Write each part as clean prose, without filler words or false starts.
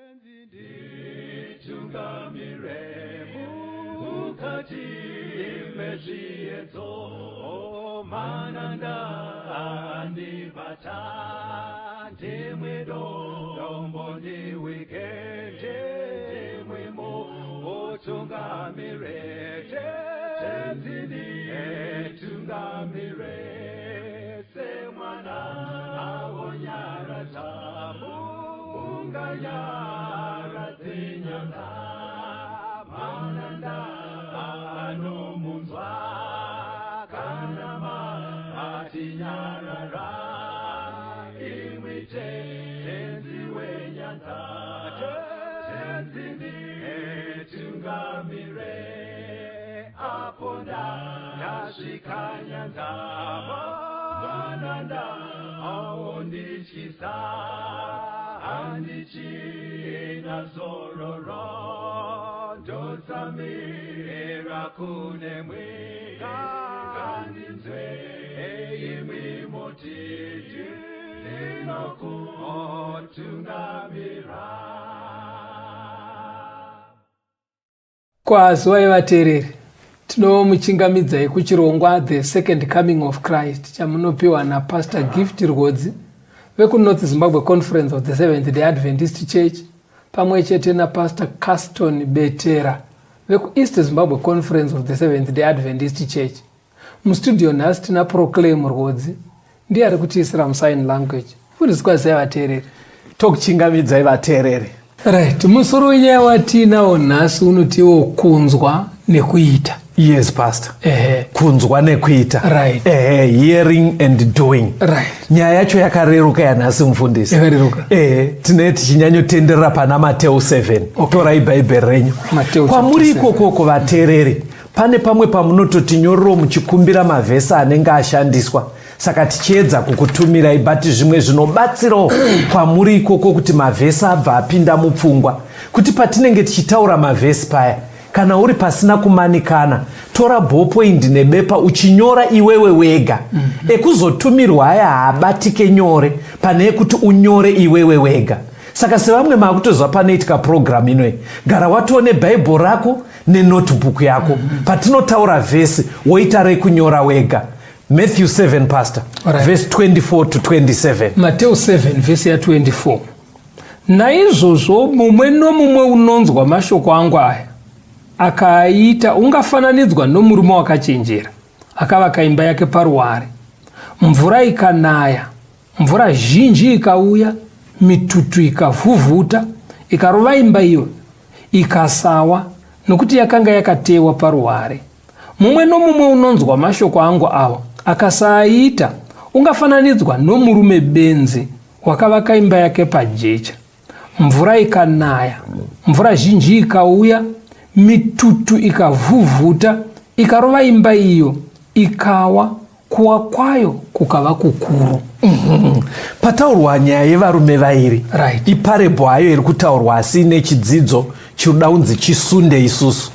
Nditungamire mukati mezviedzo, mananda andibata, ndimwe dombo ndiwike, ndimwe mutungamire, Tenzi nditungamire, semwana awonyaradza munganyaradze nyanga, mananda anomunzwa kana matinyarara, imwi Tenzi wenyanza, Tenzi nditungamire, apo ndasvika nyanza, mananda aondityisa, handichina zororo, ndotsamira kunemwi, ngandinzwe imwi moti ndinokutungamira. Kwaziwai vateereri, tinomuchingamidzai kuchirongwa The Second Coming of Christ chamunopiwa naPastor Gift Rwodzi vekuNorth Zimbabwe Conference of the Seventh Day Adventist Church pamwe chete naPastor Caston Betera vekuEast Zimbabwe Conference of the Seventh Day Adventist Church. Mustudio nhasi tina Proclaim Rwodzi, ndiye ari kutiisira musign language. Mufundisi, kwazisai vateereri. Tokuchingamidzai vateereri. Right, musoro wenyaya watiinawo nhasi unotiwo kunzwa nekuita. Yes, Pastor. Ehe. Kunzwa nekuita. Right. Ehe, hearing and doing. Right. Nyaya yacho yakareruka yanhasi, mufundisi. Yakareruka. Ehe, tine tichinyanyotenderera pana Mateo 7. Okay. Torai Bhaibheri renyu. Mateo chapter Kwamuri 7. ikokoko vateereri, pane pamwe pamunototinyorero muchikumbira mavhesi anenge ashandiswa, saka tichiedza kukutumirai, but zvimwe zvinobatsirawo kwamuri ikoko kuti mavhesi abva apinda mupfungwa, kuti patinenge tichitaura mavhesi paya, kana uri pasina kumanikana, tora ballpoint nebepa uchinyora iwewe wega. Ekuzotumirwa aya haabatike nyore pane ekuti unyore iwewe wega. Saka sevamwe maakutoziva panoitika program inoyi, gara watoo nebhaibheri rako nenotebook yako. Patinotaura vhesi, woita rekunyora wega. Matthew 7, Pastor. Alright. Verse 24 to 27. Mateo 7 vhesi ya24. Naizvozvo mumwe nomumwe unonzwa mashoko angu aya akaaita ungafananidzwa nomurume wakachenjera akavaka imba yake paruware. Mvura ikanaya, mvura zhinji ikauya, mitutu ikavhuvhuta, ikarova imba iyo, ikasawa, nokuti yakanga yakatewa paruware. Mumwe nomumwe unonzwa mashoko angu awa akasaaita ungafananidzwa nomurume benzi wakavaka imba yake pajecha. Mvura ikanaya, mvura zhinji ikauya, mitutu ikavhuvhuta, ikarova imba iyo, ikawa, kuwa kwayo kukava kukuru. Pataurwa nyaya yevarume vairi. Right. Iparable hayo iri kutaurwa, asi ine chidzidzo chinoda kunzi chisunde isusu.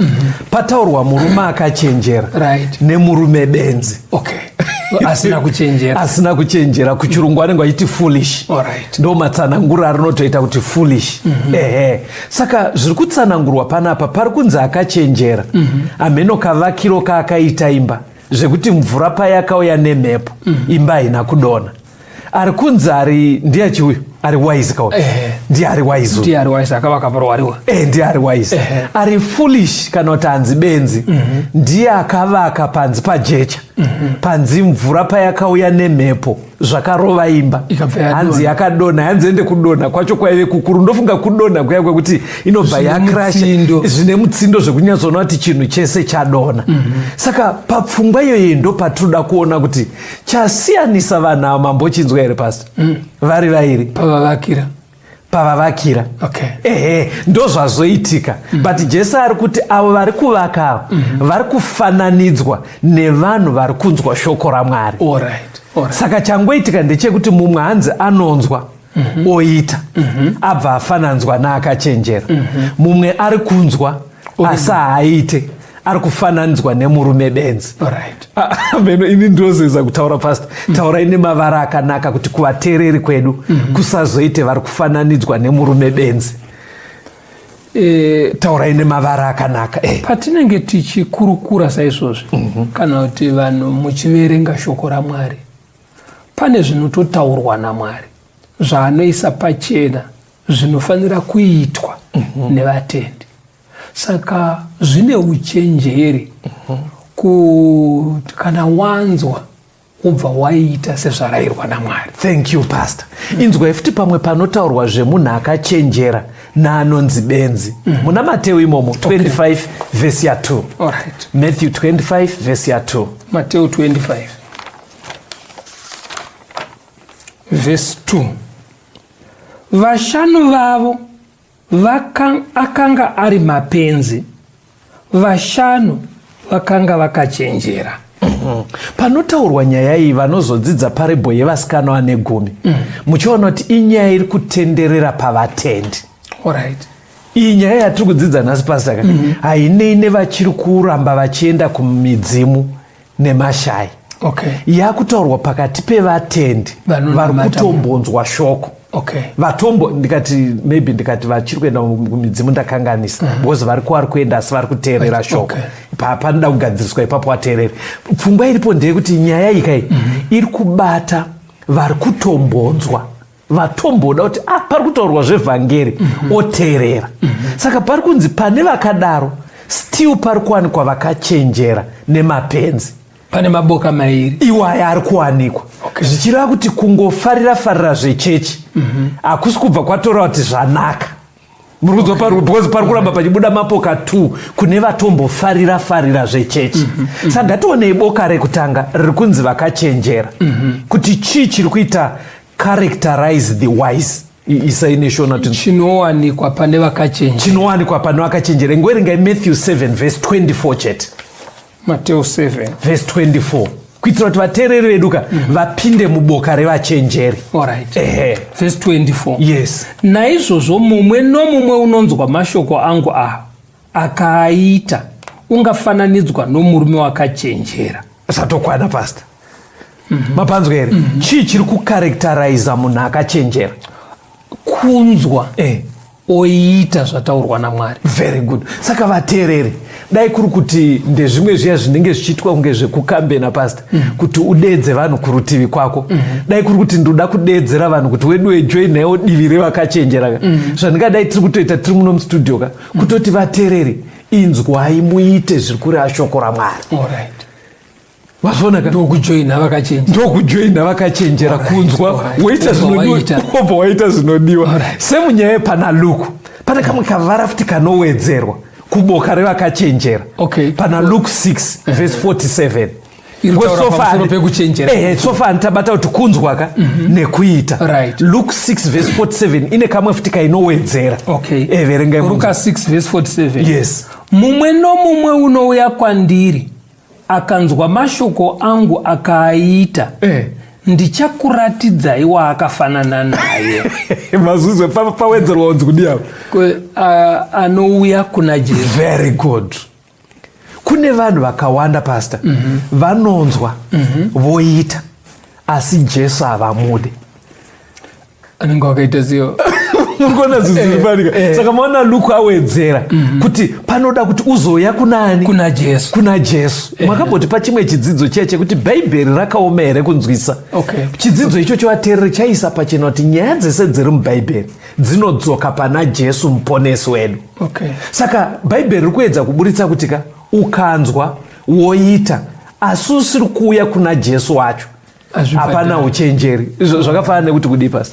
Pataurwa murume akachenjera nemurume benzi. Okay. Asina kuchenjera. Asina kuchenjera, kuchirungu anenge achiti foolish. Ndo matsananguro arinotoita kuti foolish. Ehe, saka zviri kutsanangurwa panapa, pari kunzi akachenjera hameno kavakiro kaakaita imba, zvekuti mvura payakauya nemhepo, imba haina kudonha. Ari kunzi ari ndiye achiuyu ari wise kauyu. Ndiye ari wise uyu. Ndiye ari wise akavaka paruwariwa. Ndiye ari wise. Ari foolish kana kuti hanzi benzi ndiye akavaka panzi pajecha, panzi mvura payakauya nemhepo zvakarova imba, Ikabva yadonha. Hanzi yakadonha, hanzi ende kudonha kwacho kwaive kukuru. Ndofunga kudonha kuya kwekuti inobva Zvine yakrasha, mutsindo. Zvine mutsindo zvekunyatsoona kuti chinhu chese chadonha. Saka papfungwa iyoyi ndo patinoda kuona kuti chasiyanisa vanhu ava. Mambochinzwa here, Pastor? Vari vairi. Pavavakira. Pavavakira. Ehe, ndo zvazoitika. But Jesu ari kuti avo vari kuvaka ava vari kufananidzwa nevanhu vari kunzwa shoko raMwari. Saka changoitika ndechekuti mumwe hanzi anonzwa oita, abva afananzwa naakachenjera. Mumwe ari kunzwa asi haaite, ari kufananidzwa nemurume benzi. Meno ini ndozeza kutaura, Pastor. Taurai nemavara akanaka kuti kuvateereri kwedu kusazoite vari kufananidzwa nemurume benzi. E, taurai nemavara akanaka e. Patinenge tichikurukura saizvozvi kana kuti vanhu muchiverenga shoko raMwari, pane zvinototaurwa naMwari zvaanoisa pachena zvinofanira kuitwa nevatendi. Saka zvine uchenjeri kuti kana wanzwa wobva waita sezvarayirwa naMwari. Thank you, Pastor. Inzwai futi pamwe panotaurwa zvemunhu akachenjera naanonzi benzi. Muna Mateo imomo 25 vhesi ya 2. Alright. Matthew 25 vhesi ya 2. Mateo 25 vhesi 2. Vashanu vavo akanga ari mapenzi, vashanu vakanga vakachenjera. Panotaurwa nyaya iyi vanozodzidza parebho yevasikana vane gumi, muchiona kuti inyaya iri kutenderera pavatendi. Alright. Iyi nyaya yatiri kudzidza nhasi, Pastor, ka hainei nevachiri kuramba vachienda kumidzimu nemashai. Yakutaurwa pakati pevatendi Vanonamata. Vari kutombonzwa shoko. Vatombo ndikati maybe ndikati vachiri kuenda kumidzimu ndakanganisa, because vari kwavari kuenda asi vari kuteerera shoko. Panoda kugadziriswa ipapo vateereri. Pfungwa iripo ndeyekuti nyaya iyi kai iri kubata vari kutombonzwa, vatomboda kuti ah, pari kutaurwa zvevhangeri, oteerera. Saka pari kunzi pane vakadaro still pari kuwanikwa vakachenjera nemapenzi. Pane maboka mairi. Iwaya ari kuwanikwa. Zvichireva kuti kungofarira farira zvechechi hakusi kubva kwatora kuti zvanaka. Muri kunzwa pari, because pari kuramba pachibuda mapoka 2 kune vatombofarira farira zvechechi. Saka ngationei boka rekutanga riri kunzi vakachenjera, kuti chii chiri kuita characterize the wise. Isai neshona Chinowanikwa pane vakachenjera. Chinowanikwa pane vakachenjera. Ingoverengai Matthew 7 verse 24 chete. Mateo 7 verse 24, kuitira kuti vateereri vedu ka vapinde muboka revachenjeri. Alright. Ehe. Verse 24. Yes. Naizvozvo mumwe nomumwe unonzwa mashoko angu aya akaaita ungafananidzwa nomurume wakachenjera. Zvatokwana, Pastor. Mapanzwa here? Chii chiri kucharacteriza munhu akachenjera? Kunzwa, oita zvataurwa naMwari. Very good. Saka vateereri, dai kuri kuti ndezvimwe zviya zvinenge zvichiitwa kunge zvekukambena, Pastor, kuti udeedze vanhu kurutivi kwako, dai kuri kuti ndoda kudeedzera vanhu kuti wedu wejoinaiwo divi revakachenjera ka, zvandingadai tiri kutoita tiri muno mustudio ka, kutoti vateereri, inzwai muite zviri kureva shoko raMwari. Mazviona ka? Ndokujoina vakachenjera. Ndokujoina vakachenjera. Kunzwa, woita Wobva zvinodiwa, waita. wobva waita zvinodiwa. Semunyaya yepana Luke, pane kamwe kavara futi kanowedzerwa kuboka revakachenjera. Pana Luke 6 verse 47. Iri kutaura So far pamusoro pekuchenjera. Ehe, so far tabata kuti kunzwa ka nekuita. Luke 6 verse 47 ine kamwe futi kainowedzera. Verengai munzwe. Luka 6 verse 47. Yes. Mumwe nomumwe unouya kwandiri akanzwa mashoko angu akaaita, ndichakuratidzai waakafanana naye. Mazuzwe pawedzerwa unzi kudii apo? Anouya kuna Jesu. Very good. Kune vanhu vakawanda, Pastor, vanonzwa, voita, asi Jesu havamudi. Anenge wakaita seyo. Muri kuona zvinhu zviri fanika? Saka maona Luke awedzera kuti panoda kuti uzouya kunani? Kuna Jesu. Kuna Jesu. Makamboti pachimwe chidzidzo chiya chekuti Bhaibheri rakaoma here kunzwisa? Chidzidzo ichocho vateereri chaisa pachena kuti nyaya dzese dziri muBhaibheri dzinodzoka pana Jesu muponesi wedu. Saka Bhaibheri riri kuedza kuburitsa kuti ka ukanzwa woita asi usiri kuuya kuna Jesu wacho, hapana uchenjeri. Izvo zvakafanana nekuti kudii, Pasi?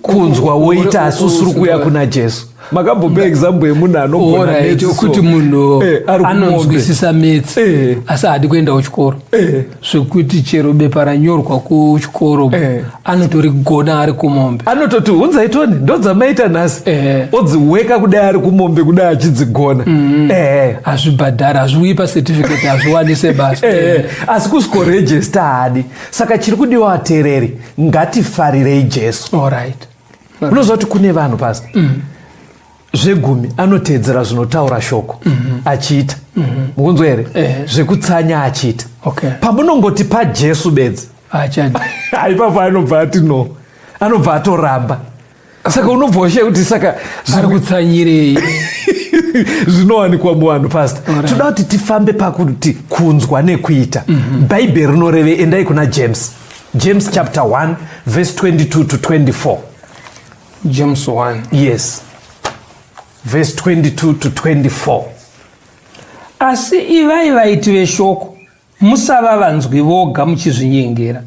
Kunzwa woita asi usiri kuuya kuna Jesu. Makambopa example yemunhu anogona Alright, maths, so. Kuti munhu Ari kumombe. Anonzwisisa maths asi haadi kuenda kuchikoro, zvekuti chero bepa ranyorwa kuchikoro anotorigona ari kumombe. Anototi hunzai toni ndodzamaita nhasi, odziweka kudai ari kumombe kudai achidzigona. Hazvibhadhari, hazviuyi pacertificate, hazviwanise basa. Asi kusvikoregister haadi. Saka chiri kudiwa vateereri, ngatifarirei Jesu. Unoziva kuti kune vanhu, Pasi, zvegumi anoteedzera zvinotaura shoko achiita. Mukunzwa here? Zvekutsanya achiita. Pamunongoti paJesu bedzi, Achadi. Ipapo anobva ati no, anobva atoramba. Saka unobva washaya kuti saka ari kutsanyirei. Zvinowanikwa muvanhu, pastor. Toda kuti tifambe pakuti kunzwa nekuita. Bhaibheri rinoreve. Endai kuna James, James chapter 1 verse 22 to 24. James 1. Yes, verse 22 to 24. Asi ivai vaiti veshoko, musava vanzwi voga muchizvinyengera.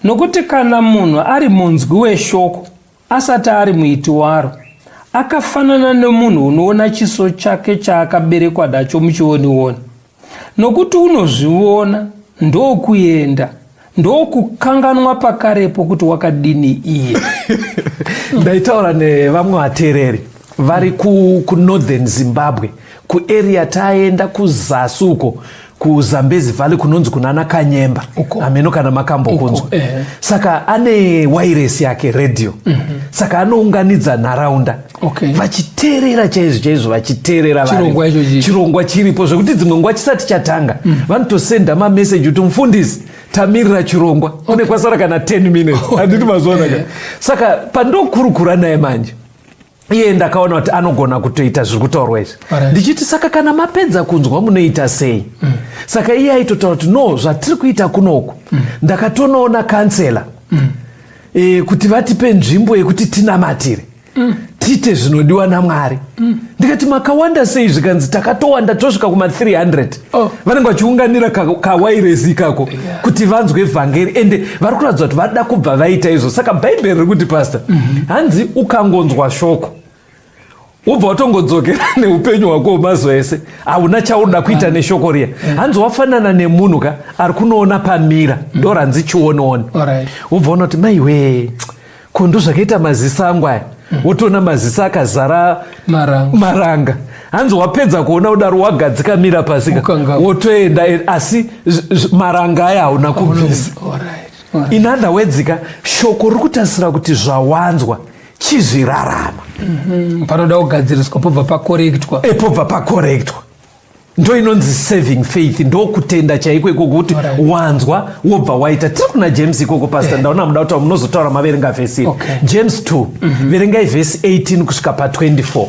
Nokuti kana munhu ari munzwi weshoko asati ari muiti waro, akafanana nemunhu unoona chiso chake chaakaberekwa nacho muchionioni. Nokuti unozviona ndokuenda, ndokukanganwa pakarepo kuti wakadini iye. Ndaitaura nevamwe vateereri vari kunorthern Zimbabwe, kuarea taenda kuzasi uko kuZambezi Valley, kunonzi kunana Kanyemba. Uko. Hameno kana makambokunzwa. Uko, ehe. Saka ane wairesi yake, radio, saka anounganidza nharaunda vachiteerera chaizvo chaizvo, vachiteerera Chirongwa icho chichi. Chirongwa chiripo zvekuti dzimwe nguva chisati chatanga vanotosenda mameseji kuti, "Mufundisi, tamirira chirongwa, kune kwasara kana 10 minutes." Handiti mazuva ka? Saka pandokurukura naye manje, iye ndakaona kuti anogona kutoita zviri kutaurwa izvi. Ndichiti, "Saka kana mapedza kunzwa munoita sei?" Saka iye aitotaura kuti, "No, zvatiri kuita kunoku, ndakatonoona kansela kuti vatipe nzvimbo yekuti tinamatire, tiite zvinodiwa naMwari." Ndikati, "Makawanda sei?" Zvikanzi, "Takatowanda, tosvika kuma300." Vanenge vachiunganira kawairesi ikako kuti vanzwe vhangeri, ende vari kuratidza kuti vada kubva vaita izvo. Saka Bhaibheri riri kuti, pastor, hanzi ukangonzwa shoko wobva watongodzokera neupenyu hwako hwemazuva ese, hauna chaunoda kuita neshoko riya, hanzi wafanana nemunhu ka ari kunoona pamirror, ndo ranzi chionoona. Wobva waona kuti, "Maiwe, ko ndo zvakaita maziso angu aya?" Wotoona maziso akazara maranga. Maranga. Hanzi wapedza kuona kudaro, wagadzika mirror pasika, Ukanga. wotoenda, asi maranga aya hauna kubvisa. In other words ka, shoko riri kutarisira kuti zvawanzwa chizvirarama. Panoda kugadziriswa pobva pakorektwa. Pobva pakorektwa. Ndo inonzi saving faith, ndo kutenda chaiko ikoko kuti wanzwa wobva waita. Tiri kuna James ikoko, pastor. Ndaona muda kutaura, munozotaura maverenga vhesi iri. James 2, verengai vhesi 18 kusvika pa24.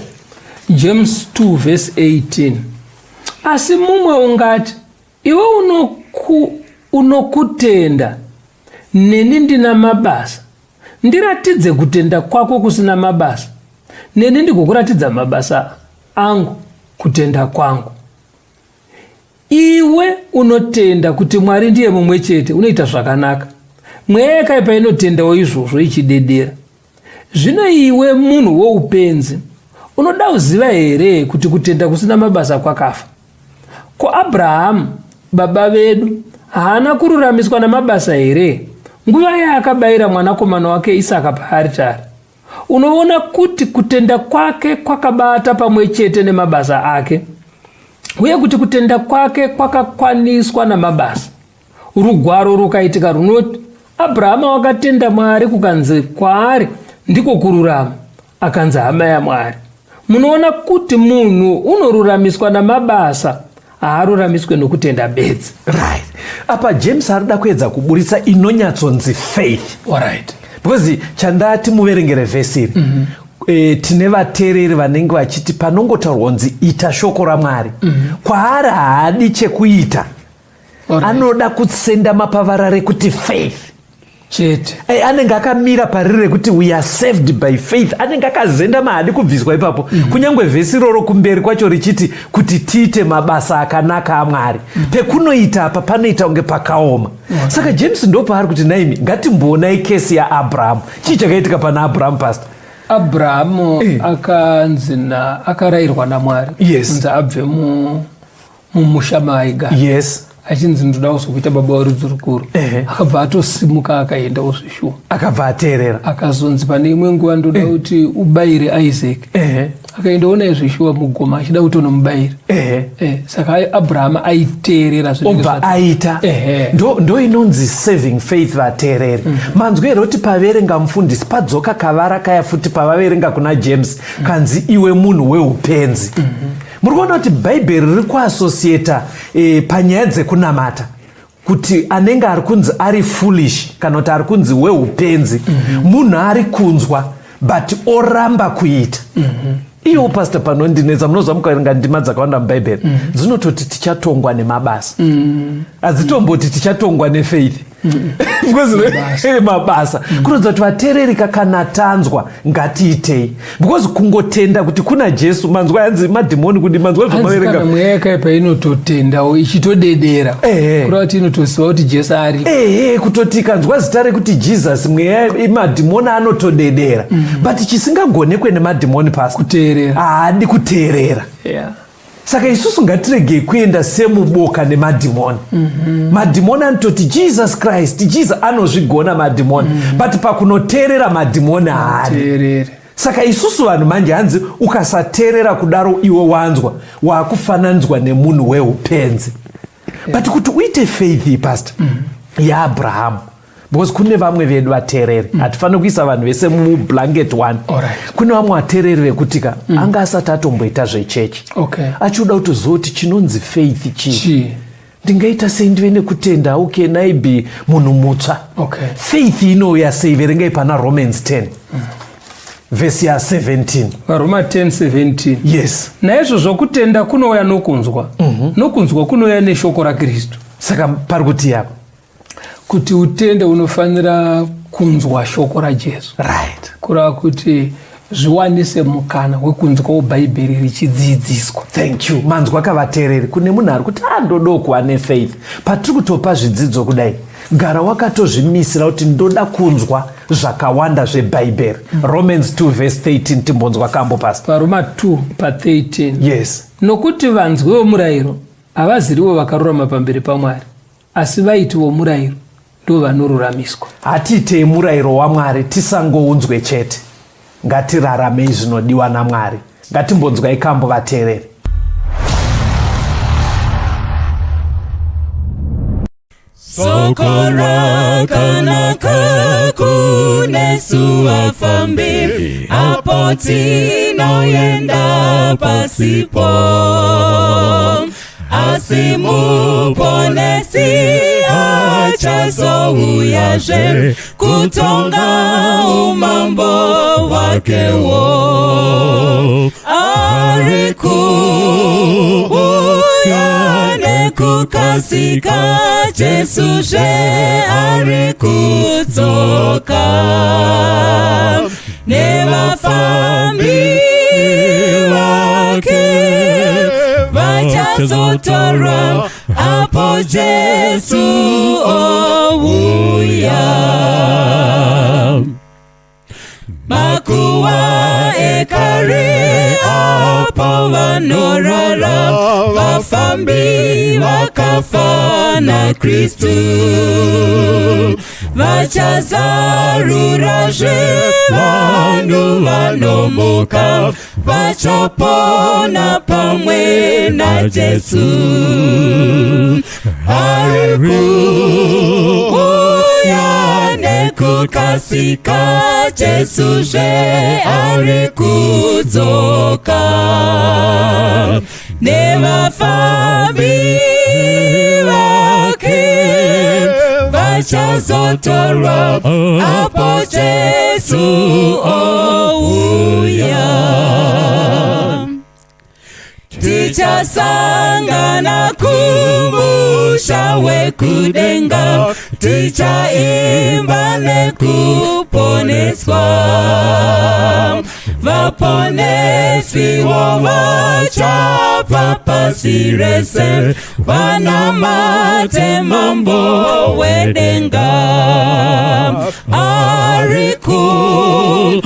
James 2 verse 18. Asi mumwe ungati, "Iwe unokutenda, neni ndina mabasa. Ndiratidze kutenda kwako kusina mabasa, neni ndigokuratidza mabasa angu kutenda kwangu. Iwe unotenda kuti Mwari ndiye mumwe chete, unoita zvakanaka. Mweya yakaipa inotendawo izvozvo ichidedera. Zvino iwe munhu woupenzi, unoda kuziva here kuti kutenda kusina mabasa kwakafa? Ko Abrahamu baba vedu haana kururamiswa namabasa here nguva yaakabayira mwanakomana wake Isaka paaritari? Unoona kuti kutenda kwake kwakabata pamwe chete nemabasa ake, uye kuti kutenda kwake kwakakwaniswa namabasa. Rugwaro rukaitika runoti, 'Abrahama wakatenda Mwari, kukanzi kwaari ndiko kururama, akanzi hama yaMwari.' Munoona kuti munhu unoruramiswa namabasa, haaruramiswe nokutenda bedzi." Right, apa James arida kuedza kuburitsa inonyatsonzi faith. Because chandati muverengere vhesi iri, tine vateereri vanenge vachiti panongotaurwa kunzi ita shoko raMwari, kwaari haadi chekuita. Anoda kusenda mapavara rekuti faith. Chete. Anenge akamira pariri rekuti we are saved by faith. Anenge akazenda mahadi kubviswa ipapo, kunyange vhesi iroro kumberi kwacho richiti kuti tiite mabasa akanaka aMwari. Pekunoita apa panoita kunge pakaoma. Saka James ndo paari kuti, naimi ngatimboonai kesi yaAbrahamu. Chii chakaitika pana Abrahamu, pastor? Abrahamu akanzi akarayirwa naMwari kunzi abve mumusha maaigara, achinzi, "Ndoda kuzokuita baba werudzi rukuru." Akabva atosimuka akaendawo zvishuwa. Akabva ateerera. Akazonzi pane imwe nguva, "Ndoda kuti ubayire Isaac." Akaendawo naye zvishuwa mugoma achida kuti unomubayira. Saka Abrahama aiteerera zvinenge obva aita. Ndo inonzi saving faith, vateereri. Manzwi here kuti paverenga mufundisi padzoka kavara kaya futi pavaverenga kuna James, kanzi, "Iwe munhu weupenzi"? Muri kuona kuti Bhaibheri riri kuasosieta panyaya dzekunamata kuti anenge ari kunzi ari foolish kana kuti ari kunzi weupenzi munhu ari kunzwa. But oramba kuita. Iwo pastor, panondinetsa, munoziva, mukaverenga ndima dzakawanda mubhaibheri, dzinototi tichatongwa nemabasa. Hadzitomboti tichatongwa nefaith, because mabasa kuratidza kuti vateererika, kana tanzwa ngatiitei, because kungotenda kuti kuna Jesu, manzwa yanzi madhimoni kudi, manzwa Hanzi kana zvamaverenga. Mweya yakaipa inototendawo ichitodedera. Kureva kuti inotoziva kuti Jesu ari. Ehe, kutoti ikanzwa zita rekuti Jesus, mweya madhimoni anotodedera. But chisingagonekwe nemadhimoni, pastor, Kuteerera. Haadi kuteerera. Saka isusu ngatiregei kuenda semuboka nemadhimoni. Madhimoni anototi Jesus Christ, Jesus, anozvigona madhimoni, but pakunoteerera madhimoni haadi. Teerere. Saka isusu vanhu manje, hanzi ukasateerera kudaro, iwe wanzwa, waakufananidzwa nemunhu weupenzi. But kuti uite faith, pastor, yaAbrahamu, because kune vamwe vedu vateereri, hatifaniri kuisa vanhu vese mublanket one. Kune vamwe vateereri vekutika anga asati atomboita zvechechi, achiuda kutoziva kuti chinonzi faith chii. Chii? Ndingaita sei ndive nekutenda? How can I be munhu mutsva? Faith inouya sei? Verengai pana Romans 10 vhesi ya17. VaRoma 10:17. Yes. Naizvozvo kutenda kunouya nokunzwa, nokunzwa kunouya neshoko raKristu. Saka pari kuti yapa Kuti utende unofanira kunzwa shoko raJesu. Kureva kuti zviwanise mukana wekunzwawo Bhaibheri richidzidziswa. Thank you. Manzwa kavateereri, kune munhu ari kuti andodawo kuva nefaith, patiri kutopa zvidzidzo kudai, gara wakatozvimisira kuti ndoda kunzwa zvakawanda zvebhaibheri. Romans 2 verse 13, timbonzwa kambo, pastor. VaRoma 2 pa13. Yes. Nokuti vanzwi vomurayiro havazirivo vakarurama pamberi paMwari, asi vaiti vomurayiro ndo vanoruramiswa. Hatiitei murayiro waMwari, tisangounzwe chete, ngatiraramei zvinodiwa naMwari. Ngatimbonzwai kambo, vateereri. Soko rakanaka kunesu vafambi apo tinoenda pasipo, asi Muponesi achazouyazve kutonga umambo hwakewo. Ari kuuya nekukasika, Jesu zve ari kudzoka nevafambi vake vachazotorwa apo Jesu ouya. Makuva ekare apo vanorara vafambi vakafa naKristu, vachazarurazve vanhu vanomuka vachapona pamwe naJesu. Ari kuuya nekukasika, Jesu zve ari kudzoka nevafambi vake vachazotorwa apo Jesu ouya. Tichasangana kumusha wekudenga, tichaimba nekuponeswa. Vaponeswiwo vachabva pasi rese vanamate Mambo wedenga. Ari kuuya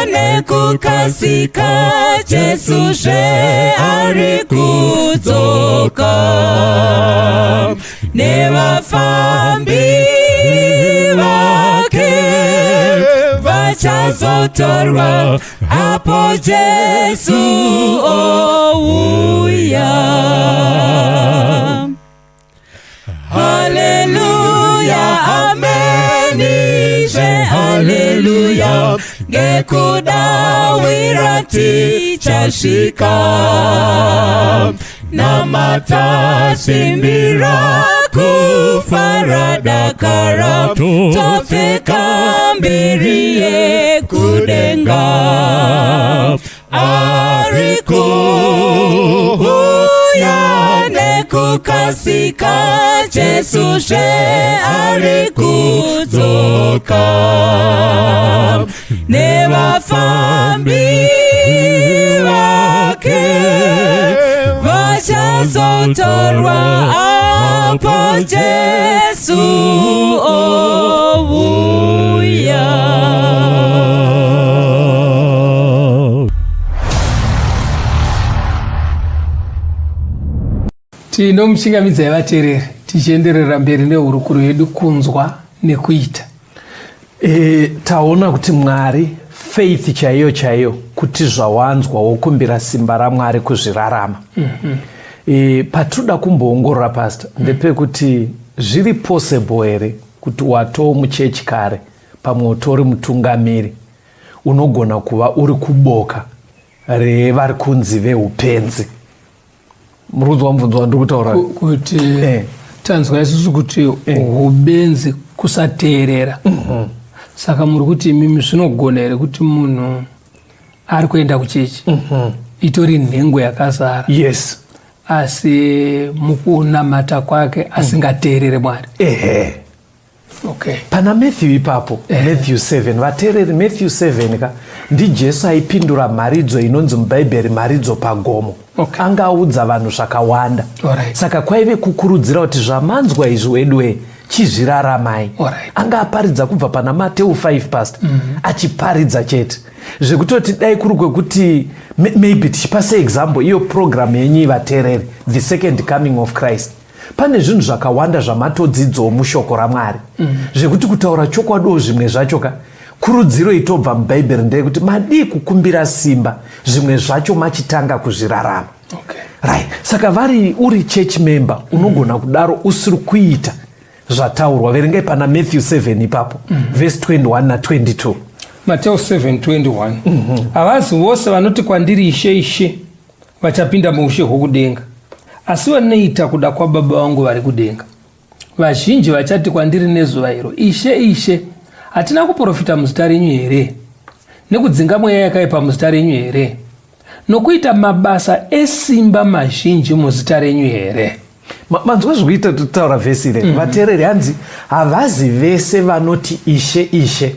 nekukasika, Jesu zve ari kudzoka nevafambi vake vachazotorwa apo Jesu ouya. Haleluya, amenizve, haleluya, ngekudawira tichasvika. Namata simbira kufara dakara topfeka mbiri yekudenga ari kuuya nekukasika Jesu zve ari kudzoka nevafambi vake vachazotorwa apo Jesu ouya. Tinomuchingamidzai vateereri tichienderera mberi nehurukuro yedu kunzwa nekuita. Taona kuti Mwari faith chaiyo chaiyo kuti zvawanzwa wokumbira simba raMwari kuzvirarama. Patinoda kumboongorora pastor ndepekuti zviri possible here kuti watoo muchechi kare pamwe utori mutungamiri unogona kuva uri kuboka revari kunzi veupenzi. Muri kunzwa mubvunzo wandiri kutaura? Kuti tanzwa isusu kuti hubenzi kusateerera. Saka muri kuti imimi zvinogona here kuti munhu ari kuenda kuchechi itori nhengo yakazara? Yes. Asi mukunamata kwake asingateerere Mwari. Ehe. Okay. Pana Matthew ipapo, Matthew 7, vateereri, Matthew 7 ka ndiJesu aipindura mharidzo inonzi muBhaibheri mharidzo pagomo. Anga audza vanhu zvakawanda. Saka kwaive kukurudzira kuti zvamanzwa izvi weduwe chizviraramai. Anga aparidza kubva pana Mateo 5 past achiparidza chete. Zvekutoti dai kuri kwekuti maybe tichipa seexample iyo program yenyu vateereri, The Second Coming of Christ. Pane zvinhu zvakawanda zvamatodzidzawo mushoko raMwari zvekuti kutaura chokwadiwo zvimwe zvacho ka kurudziro itobva muBhaibheri ndeyekuti madii kukumbira simba zvimwe zvacho machitanga kuzvirarama. Right. Saka vari uri church member unogona kudaro usiri kuita zvataurwa. Verengai pana Matthew 7 ipapo verse 21 na 22. Mateo 7:21. Havazi vose vanoti kwandiri Ishe, Ishe vachapinda muushe hwokudenga, asi vanoita kuda kwaBaba vangu vari kudenga. Vazhinji vachati kwandiri nezuva iro, Ishe, Ishe, hatina kuprofita muzita renyu here? Nekudzinga mweya yakaipa muzita renyu here? Nokuita mabasa esimba mazhinji muzita renyu here? Manzwa zvikuita tutaura vhesi ire. Vateereri, hanzi havazi vese vanoti Ishe, Ishe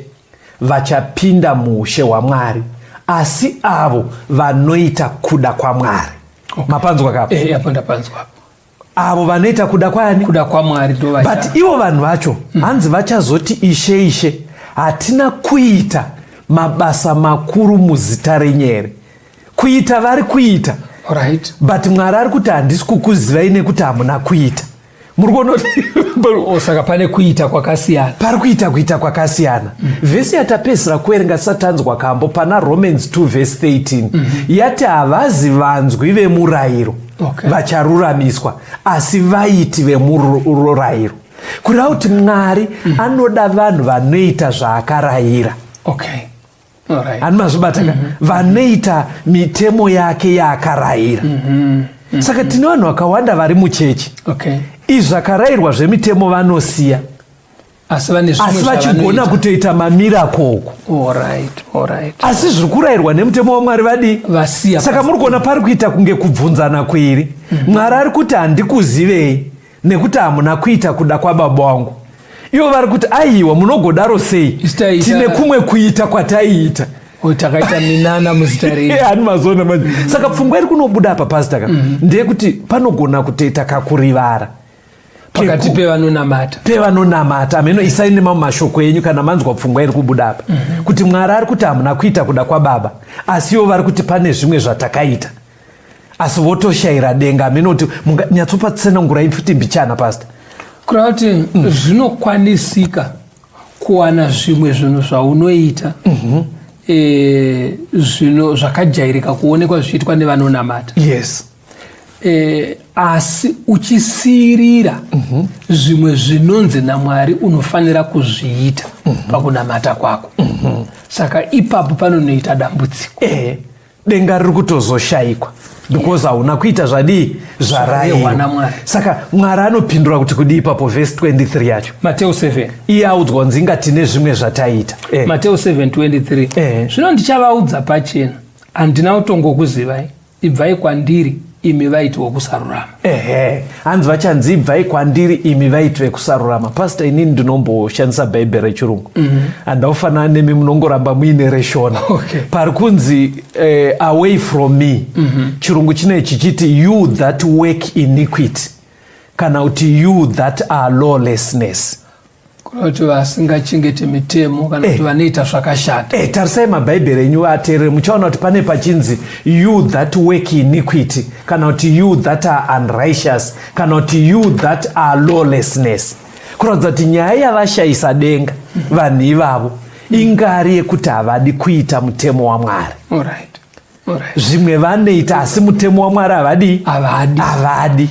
vachapinda muushe hwaMwari, asi avo vanoita kuda kwaMwari. Mapanzwa kapo? Apo ndapanzwa. Avo vanoita kuda kwani? Kuda kwaMwari ndo vacha. But ivo vanhu vacho hanzi vachazoti Ishe, Ishe, hatina kuita mabasa makuru muzita renyu here? Kuita vari kuita. But Mwari ari kuti handisi kukuzivai nekuti hamuna kuita. Muri kuona kuti Saka pane kuita kwakasiyana. Pari kuita kuita kwakasiyana. Vhesi yatapedzisira kuverenga satanzwa kambo pana Romans 2 verse 13 yati havazi vanzwi vemurayiro vacharuramiswa, asi vaiti vemurayiro. Kureva kuti Mwari anoda vanhu vanoita zvaakarayira. Ani mazvibata ka? Vanoita mitemo yake yaakarayira. Saka tine vanhu vakawanda vari muchechi. Izvi zvakarayirwa zvemitemo vanosiya. Asi vane zvimwe Asi vachigona zvavanoita. kutoita mamirako uku. Asi zviri kurayirwa nemutemo waMwari vadii? Vasiya. Saka muri kuona pari kuita kunge kubvunzana kuiri. Mwari ari kuti handikuzivei nekuti hamuna kuita kuda kwababa wangu. Ivo vari kuti aiwa munogodaro sei? Isu taiita Tine kumwe kuita kwataiita. Takaita minana muzita renyu. Hani mazoona manje. Saka pfungwa iri kunobuda apa pastor ka ndeyekuti panogona kutoita kakurivara pakati pevanonamata. Pevanonamata. Ameno isai nemamwe mashoko enyu kana manzwa pfungwa iri kubuda apa. Kuti Mwari ari kuti hamuna kuita kuda kwababa, asi ivo vari kuti pane zvimwe zvatakaita. Asi votoshayira denga. Ameno kuti nyatsopa tsenangurai futi mbichana pastor. Kureva kuti zvinokwanisika kuwana zvimwe zvinhu zvaunoita zvino zvakajairika kuonekwa zvichiitwa nevanonamata. Asi uchisiyirira zvimwe zvinonzi naMwari unofanira kuzviita pakunamata kwako. Saka ipapo panonoita dambudziko. Denga riri kutozoshayikwa because hauna kuita zvadii? Zvarayirwa. Saka Mwari anopindura kuti kudii ipapo? Vhesi 23 yacho. Mateo 7. Iye audzwa kunzi inga tine zvimwe zvataita. Mateo 7:23. Zvino ndichavaudza pachena, handina kutongokuzivai, ibvai kwandiri, imi vaiti vokusarurama. Ehe, hanzi vachanzi ibvai kwandiri, imi vaiti vekusarurama. Pastor, inini ndinomboshandisa Bhaibheri rechirungu, handaufanana nemi munongoramba muine reShona. Pari kunzi "away from me", chirungu chine chichiti "you that work iniquity" kana kuti "you that are lawlessness". Kuna kuti vasingachengete mitemo kana kuti vanoita zvakashata. Tarisai mabhaibheri enyu, vateerere, muchaona kuti pane pachinzi "you that work iniquity" kana kuti "you that are unrighteous" kana kuti "you that are lawlessness", kuratidza kuti nyaya yavashayisa denga vanhu ivavo ingari yekuti havadi kuita mutemo waMwari. Zvimwe vanoita, asi mutemo waMwari havadi. Havadi. Havadi.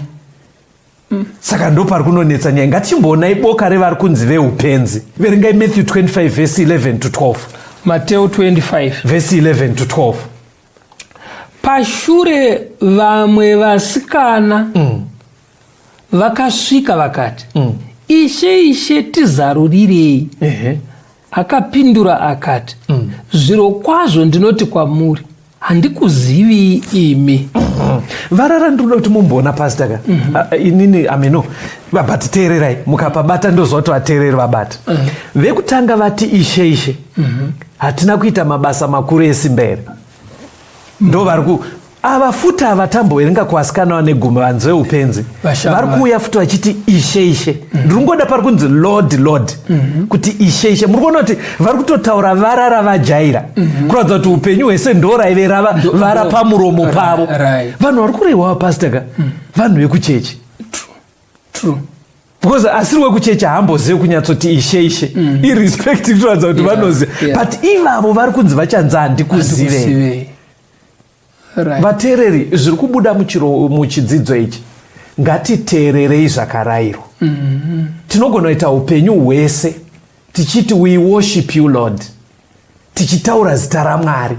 Saka ndo pari kunonetsa nyaya. Ngatichimboonai boka revari kunzi veupenzi. Verengai Matthew 25 vhesi 11 to 12. Mateo 25. Vhesi 11 to 12. Pashure vamwe vasikana vakasvika vakati, "Ishe, Ishe, tizarurirei." Akapindura akati, "Zvirokwazvo ndinoti kwamuri, handikuzivii imi." Varara, ndinoda kuti mumboona, pastor ka. Ah, inini ameno, but teererai, mukapabata ndoziva kuti vateereri vabata. Vekutanga vati, "Ishe, Ishe, hatina kuita mabasa makuru esimba here?" Ndo vari ku ava futi ava tamboverenga kuvasikana vane gumi, vanzi veupenzi. Vashanu. Vari kuuya futi vachiti, "Ishe, Ishe." Ndiri kungoda pari kunzi "Lord, Lord", kuti "Ishe, Ishe". Muri kuona kuti vari kutotaura vara ravajaira, kuratidza kuti upenyu hwese ndo raive rava vara pamuromo pavo. Vanhu vari kurehwa, pastor ka, vanhu vekuchechi. True. Because asiri wekuchechi haambozivi kunyatsoti "Ishe, Ishe". Irrespective, kutoratidza kuti vanoziva. But ivavo vari kunzi vachanzi handikuzivei. Handikuzivei. Vateereri, zviri kubuda muchidzidzo ichi, ngatiteererei zvakarayirwa. Tinogona kuita upenyu hwese tichiti, "We worship you, Lord," tichitaura zita raMwari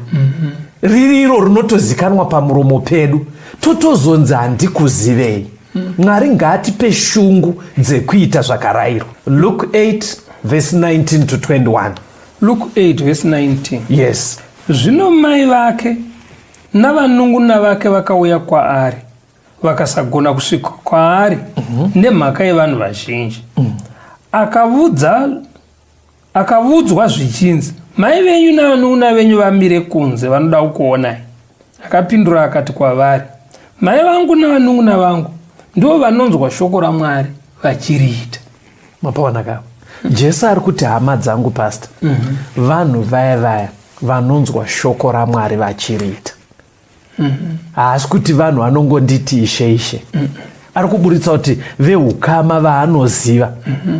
riri iro rinotozikanwa pamuromo pedu, totozonzi handikuzivei. Mwari ngaatipe shungu dzekuita zvakarayirwa. Luke 8 verse 19 to 21. Luke 8 verse 19. Yes. Zvino mai vake navanun'una vake vakauya kwaari, vakasagona kusvika kwaari nemhaka yevanhu vazhinji. Akavudzwa zvichinzi, "Mai venyu navanun'una venyu vamire kunze, vanoda kukuonai." Akapindura akati kwavari, "Mai vangu navanun'una vangu ndivo vanonzwa shoko raMwari vachiriita." Mapaona kavo, Jesu ari kuti hama dzangu, pastor, vanhu vaya vaya vanonzwa shoko raMwari vachiriita. Haasi kuti vanhu vanongonditi "Ishe, Ishe". Ari kuburitsa kuti veukama vaanoziva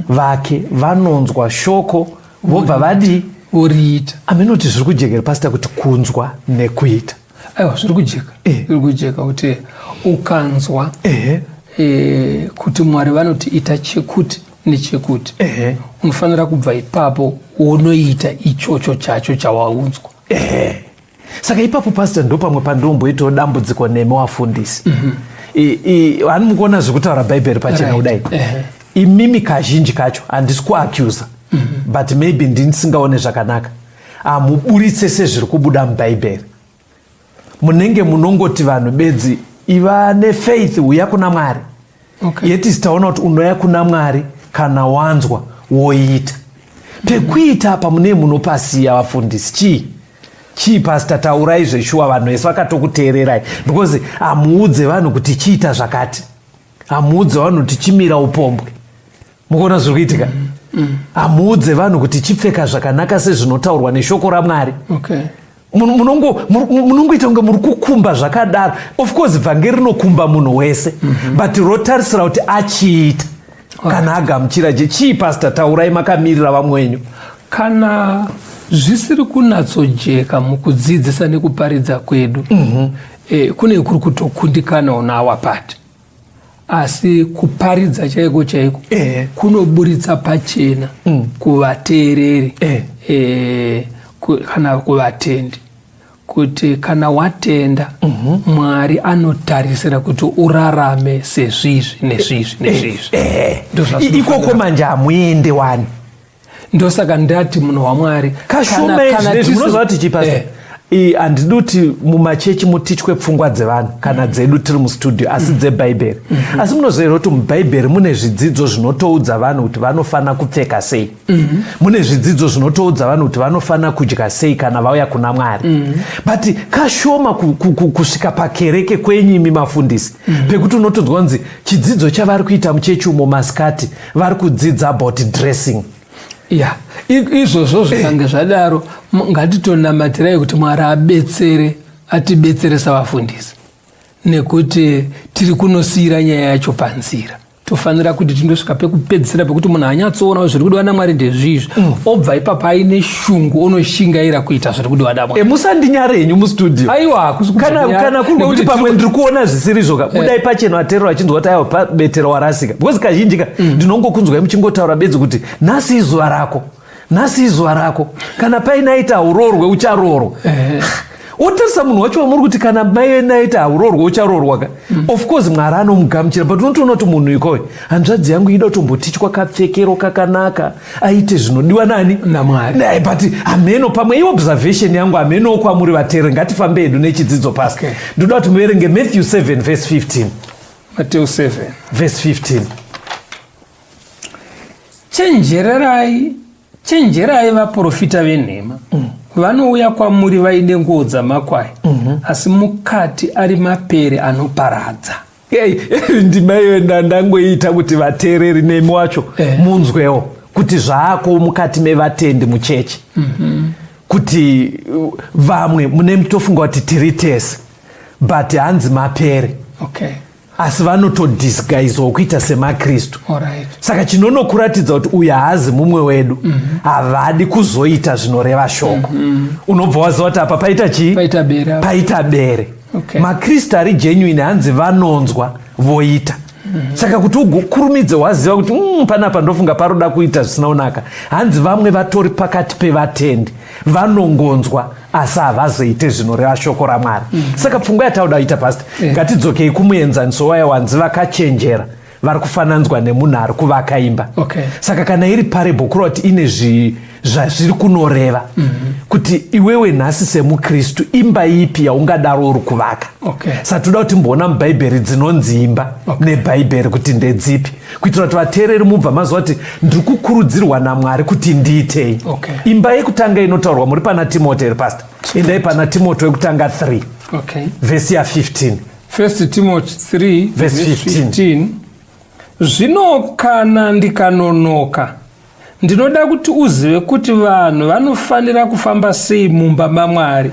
vake vanonzwa shoko, vobva vadii? Voriita. Aminoti zviri kujekera, pastor, kuti kunzwa nekuita? Aiwa, zviri kujeka. Zviri kujeka kuti ukanzwa kuti Mwari vanoti ita chekuti nechekuti, unofanira kubva ipapo wonoita ichocho chacho chawaunzwa. Ehe, saka ipapo, pastor, ndo pamwe pandinomboitawo dambudziko nemi wafundisi. Hani mukuona zviri kutaura Bhaibheri pachena kudai? Imimi kazhinji kacho, handisi kuaccusa, but maybe ndinisingaone zvakanaka, hamuburitse sezviri kubuda muBhaibheri. Munenge munongoti vanhu bedzi iva nefaith, uya kuna Mwari. Yet taona kuti unoya kuna Mwari kana wanzwa woita. Pekuita apa munee munopasiya, vafundisi. Chii chii, pastor? Taurai zveshuwa, vanhu vese vakatokuteererai, because hamuudze vanhu kuti chiita zvakati, hamuudze vanhu kuti chimira upombwe. Mukuona zviri kuitika? Hamuudze vanhu kuti chipfeka zvakanaka sezvinotaurwa neshoko raMwari. Munongoita kunge muri kukumba zvakadaro. Of course vhangeri rinokumba munhu wese, but rotarisira kuti achiita kana agamuchira. Chii, pastor? Taurai makamirira vamwe wenyu. Kana zvisiri kunatsojeka mukudzidzisa nekuparidza kwedu, kune kuri kutokundikanawo nawa part, asi kuparidza chaiko chaiko kunoburitsa pachena kuvateereri kana kuvatendi. Kuti kana watenda, Mwari anotarisira kuti urarame sezvizvi nezvizvi nezvizvi. Ndozvazvinofanira. Ikoko manje hamuende wani. Ndosaka ndati, munhu waMwari, kashoma izvi munoziva kuti chii, Pastor? Handidi kuti mumachechi mutichwe pfungwa dzevanhu kana dzedu tiri mustudio, asi dzebhaibheri. Asi munoziva here kuti mubhaibheri mune zvidzidzo zvinotoudza vanhu kuti vanofanira kupfeka sei? Mune zvidzidzo zvinotoudza vanhu kuti vanofanira kudya sei kana vauya kuna Mwari. But kashoma kusvika pakereke kwenyu imi mafundisi, pekuti unotonzwa kunzi chidzidzo chavari kuita muchechi umo masikati, vari kudzidza about dressing. Ya, izvozvo zvikange zvadaro, ngatitonamatirai kuti Mwari abetsere, atibetsere savafundisi, nekuti tiri kunosiyira nyaya yacho panzira. Tofanira kuti tindosvika pekupedzisira pekuti munhu anyatsoona zviri kudiwa naMwari ndezvizvi, obva ipapo aine shungu, onoshingaira kuita zviri kudiwa naMwari. Musandinyare henyu mustudio. Aiwa, hakusi Kana kuri kwekuti pamwe ndiri kuona zvisiri ka, budai pachena, vateereri vachinzwa kuti aiwa, pabetero warasika, because kazhinji ka ndinongokunzwai muchingotaura bedzi kuti nhasi izuva rako, nhasi izuva rako, kana painaita hauroorwe ucharoorwa. Otarisa munhu wacho wamuri kuti kana mai naita hauroorwe ucharoorwa ka, of course Mwari anomugamuchira, but unotoona kuti munhu ikoyo, hanzvadzi yangu ida kutombotichwa kapfekero kakanaka, aite zvinodiwa nani? NaMwari. Ne, but hameno, pamwe iobservation yangu, hamenowo kwamuri vateereri. Ngatifambe hedu nechidzidzo pasi. Ndoda kuti muverenge Matthew 7 verse 15. Mateo 7 verse 15. Chenjererai, chenjerai vaprofita venhema vanouya kwamuri vaine nguo dzamakwai, asi mukati ari mapere anoparadza. Ei, ndima iyo ndangoita kuti vateereri nemi wacho munzwewo kuti zvaako mukati mevatendi muchechi, kuti vamwe mune mutofunga kuti tiri tese, but hanzi mapere, asi vanotodisguisewo kuita semakristu. Saka chinonokuratidza kuti uyu haazi mumwe wedu, havadi kuzoita zvinoreva shoko. Unobva waziva kuti apa paita chii? Paita bere apa. Paita bere. Makristu ari genuine, hanzi vanonzwa voita. Saka kuti ugokurumidze waziva kuti panapa ndofunga paroda kuita zvisina kunaka, hanzi vamwe vatori pakati pevatendi vanongonzwa asi havazoite zvinoreva shoko raMwari. Saka pfungwa yatauda kuita, Pastor, ngatidzokei kumuenzaniso waya wanzi vakachenjera vari kufananzwa nemunhu ari kuvaka imba. Saka kana iri parable, kureva kuti ine zvazviri kunoreva, kuti iwewe nhasi semukristu imba ipi yaungadaro uri kuvaka? Saka toda kuti timboona mubhaibheri dzinonzi imba nebhaibheri kuti ndedzipi, kuitira kuti vateereri mubva maziva kuti ndiri kukurudzirwa naMwari kuti ndiitei. Imba yekutanga inotaurwa muri pana Timoti here, Pastor? Endai pana Timoti wekutanga 3 vhesi ya15. First Timothy 3 verse 15. 15. Zvino kana ndikanonoka, ndinoda kuti uzive kuti vanhu vanofanira kufamba sei mumba maMwari,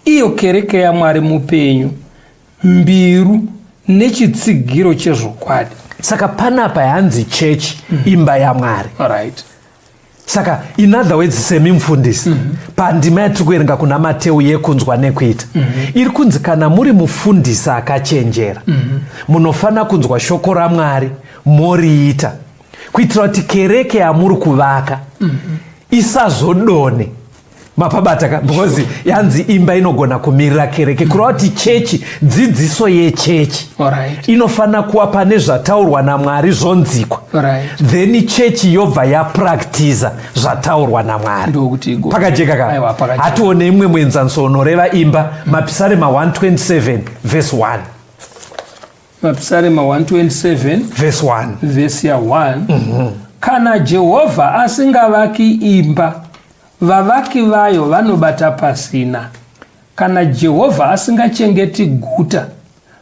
iyo kereke yaMwari mupenyu, mbiru nechitsigiro chezvokwadi. Saka panapa yanzi chechi imba yaMwari. Saka in other words, semi mufundisi, pandima yatiri kuverenga kuna Mateu yekunzwa nekuita, iri kunzi kana muri mufundisi akachenjera, munofanira kunzwa shoko raMwari moriita, kuitira kuti kereke yamuri kuvaka isazodone. Mapabata ka? Because yanzi imba inogona kumirira kereke, kureva kuti chechi, dzidziso yechechi inofanira kuva pane zvataurwa naMwari zvonzikwa, then chechi yobva yapractiza zvataurwa naMwari. Ndokuti Pakajeka ka? Aiwa, pakajeka. Hatione imwe muenzaniso unoreva imba, Mapisarema 127 verse 1. Mapisarema 127 verse 1. Vhesi ya1. Kana Jehovha asingavaki imba, vavaki vayo vanobata pasina. Kana Jehovha asingachengeti guta,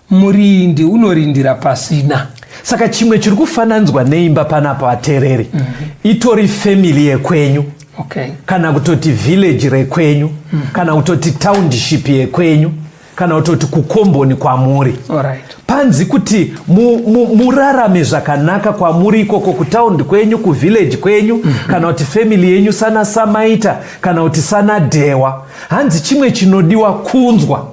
murindi unorindira pasina. Saka chimwe chiri kufananidzwa neimba panapa, vateereri, itori family yekwenyu, kana kutoti village rekwenyu, kana kutoti township yekwenyu, kana kutoti kukomboni kwamuri. Panzi kuti murarame zvakanaka kwamuri ikoko, kutaundi kwenyu, kuvillage kwenyu, kana kuti family yenyu, sana Samaita kana kuti sana Dhewa, hanzi chimwe chinodiwa kunzwa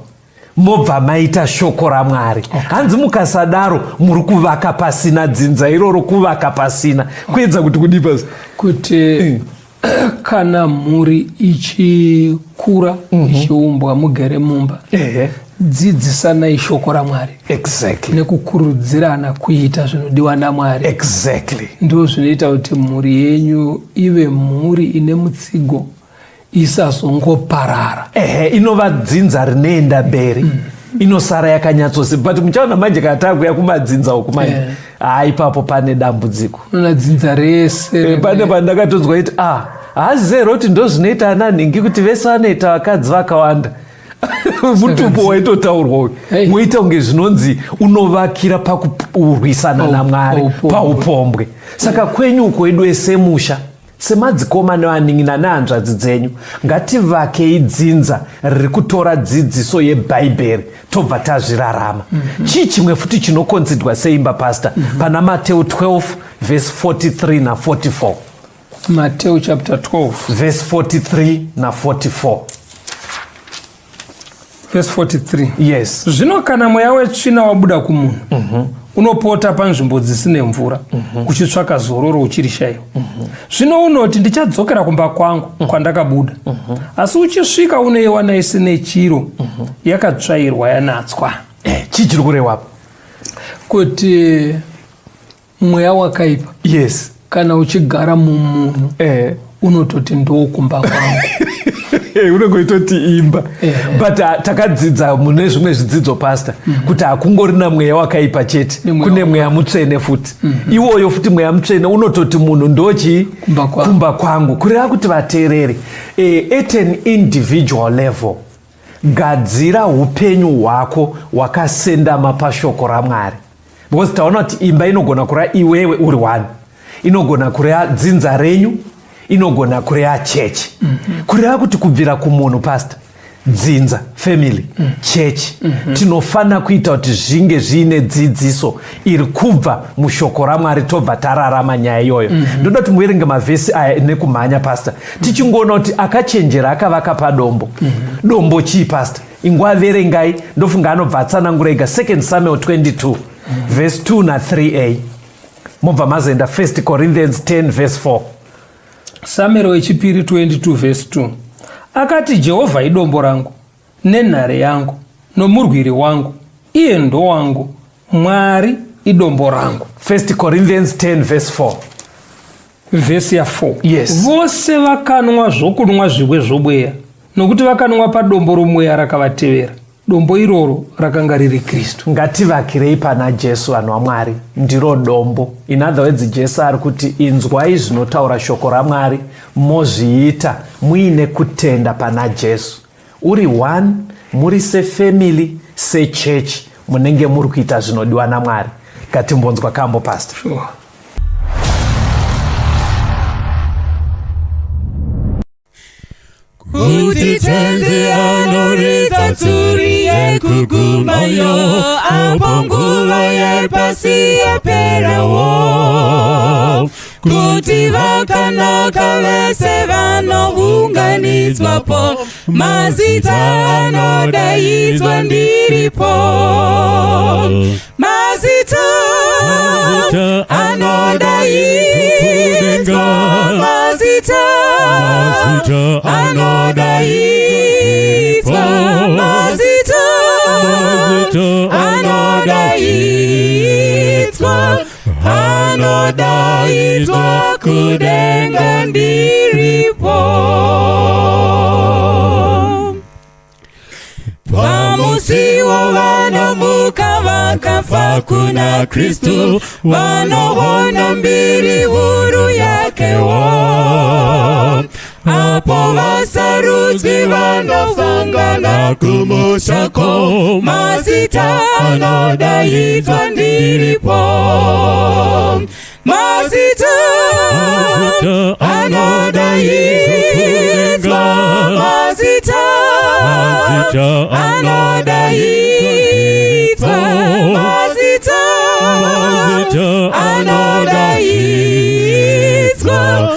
mobva maita shoko raMwari. Hanzi mukasadaro muri kuvaka pasina, dzinza iroro kuvaka pasina. Kuedza kuti kudii pasi? Kuti Kana mhuri ichikura, ichiumbwa, mugere mumba, dzidzisanai shoko raMwari nekukurudzirana kuita zvinodiwa naMwari. Ndo zvinoita kuti mhuri yenyu ive mhuri ine mutsigo, isazongoparara. Ehe, inova dzinza rinoenda mberi, inosara yakanyatsosi. But muchaona manje kana takuya kumadzinza uku manje, haa, ipapo pane dambudziko. Unoona dzinza rese. Pane pandakatonzwa kuti ah, hazive kuti ndo zvinoita ana nhingi, kuti vese vanoita vakadzi vakawanda. Mutupo waitotaurwa uyu. Woita kunge zvinonzi unovakira pakurwisana naMwari, paupombwe. Paupombwe. Saka kwenyu uko wedu semusha, semadzikoma nevanin'ina nehanzvadzi dzenyu, ngativakei dzinza riri kutora dzidziso yebhaibheri, tobva tazvirarama. Chii chimwe futi chinoconsiderwa seimba, pastor? Pana Mateu 12 vhesi 43 na44. Mateo chapter 12, vhesi 43 na44. Verse 43. Yes. Zvino kana mweya wetsvina wabuda kumunhu, unopota panzvimbo dzisine mvura, uchitsvaka zororo, uchirishayiwa. Zvino unoti, 'Ndichadzokera kumba kwangu kwandakabuda.' Asi uchisvika, unoiwana isine chiro, yakatsvairwa, yanatswa. Chii chiri kurewapo? Kuti mweya wakaipa kana uchigara mumunhu, unototi, "Ndokumba kwangu." Unenge uchitoti imba. But takadzidza mune zvimwe zvidzidzo, pastor, kuti hakungorina mweya wakaipa chete. Nemweya. Kune mweya mutsvene futi. Iwoyo futi mweya mutsvene unototi munhu ndochii? Kumba kwangu. Kumba kwangu. Kureva kuti vateereri, at an individual level, gadzira upenyu hwako hwakasendama pashoko raMwari, because taona kuti imba inogona kureva iwewe uri one, inogona kureva dzinza renyu, inogona kureva chechi. Kureva kuti kubvira kumunhu, pastor, dzinza, family, chechi, tinofanira kuita kuti zvinge zviine dzidziso iri kubva mushoko raMwari, tobva tararama nyaya iyoyo. Ndoda kuti muverenge mavhesi aya nekumhanya, pastor, tichingoona kuti akachenjera akavaka padombo. Dombo chii, pastor? Ingwaverengai, ndofunga anobva atsanangura ega. 2 Samuel 22 verse 2 na3a, mobva mazoenda 1 Corinthians 10 verse 4. Samueri wechipiri 22 vhesi 2 akati, "Jehovha idombo rangu nenhare yangu nomurwiri wangu, iye ndowangu, Mwari idombo rangu." 1 Corinthians 10 verse 4. Vhesi ya4. Yes. Vose vakanwa zvokunwa zvimwe zvomweya, nokuti vakanwa padombo romweya rakavatevera. Dombo iroro rakanga riri Kristu. Ngativakirei pana Jesu, vanhu vaMwari, ndiro dombo. In other words, Jesu ari kuti inzwai zvinotaura shoko raMwari, mozviita muine kutenda pana Jesu. Uri one, muri sefamily, sechechi, munenge muri kuita zvinodiwa naMwari. Ngatimbonzwa kambo, pastor. Sure. Kuti Tenzi anoridza tsuri yekugumayo, apo nguva yepasi yaperawo, kuti vakanaka vese vanounganidzwapo, mazita anodaidzwa ndiripo, mazita anodaidzwa, mazita anodaidzwa, mazita anodaidzwa, anodaidzwa kudenga ndiripo. Pamusiwo vanomuka vakafa kuna Kristu vanoona mbiri huru yakewo, apo vasarudzwi vanosangana kumushako, mazita anodaidzwa ndiripo, mazita anodaidzwa, mazita anodaidzwa, mazita anodaidzwa,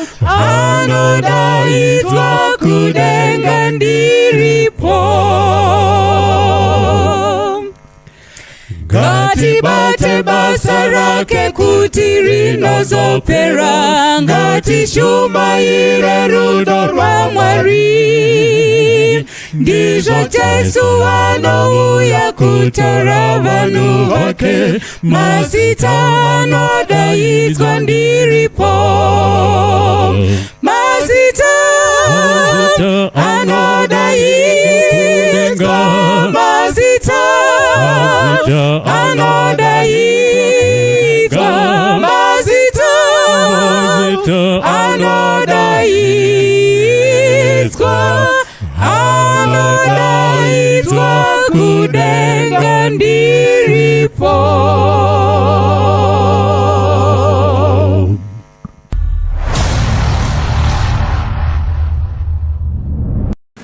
anodaidzwa kudenga ndiripo. Ngatibate basa. Zita rake kuti rinozopera, ngatishumaire rudo rwaMwari. Ndizvo Jesu anouya kutora vanhu vake, mazita anodaidzwa ndiripo. Mazita anodaidzwa, mazita anodaidzwa, mazita anodaidzwa, anodaidzwa kudenga ndiripo.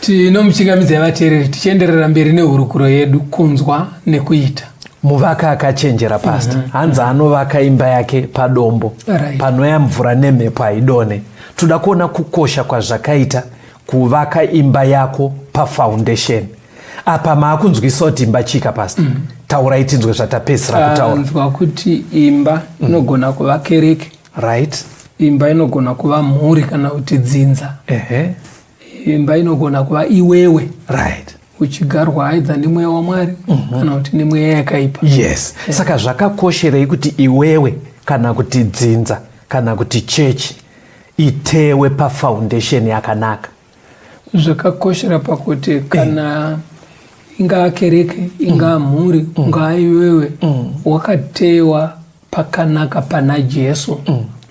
Tinomuchingamidzai vateereri tichienderera mberi nehurukuro yedu kunzwa nekuita. Muvaka akachenjera pastor mm -hmm. Hanzi anovaka imba yake padombo right. Panoya mvura nemhepo haidone. Toda kuona kukosha kwazvakaita kuvaka imba yako pafoundation. Apa maakunzwisa kuti imba chika pastor mm. Taurai tinzwe zvatapedzisira kutaura. Tanzwa kuti imba mm. inogona kuva kereke right. Imba inogona kuva mhuri kana kuti dzinza. Ehe. Imba inogona kuva iwewe right uchigarwa aidza nemweya waMwari mm -hmm. kana kuti nemweya yakaipa. Yes yeah. Saka zvakakosherei kuti iwewe kana kuti dzinza kana kuti chechi itewe pafoundation yakanaka? Zvakakoshera pakuti kana ingaa kereke ingaa mhuri ungaa iwewe wakatewa pakanaka pana Jesu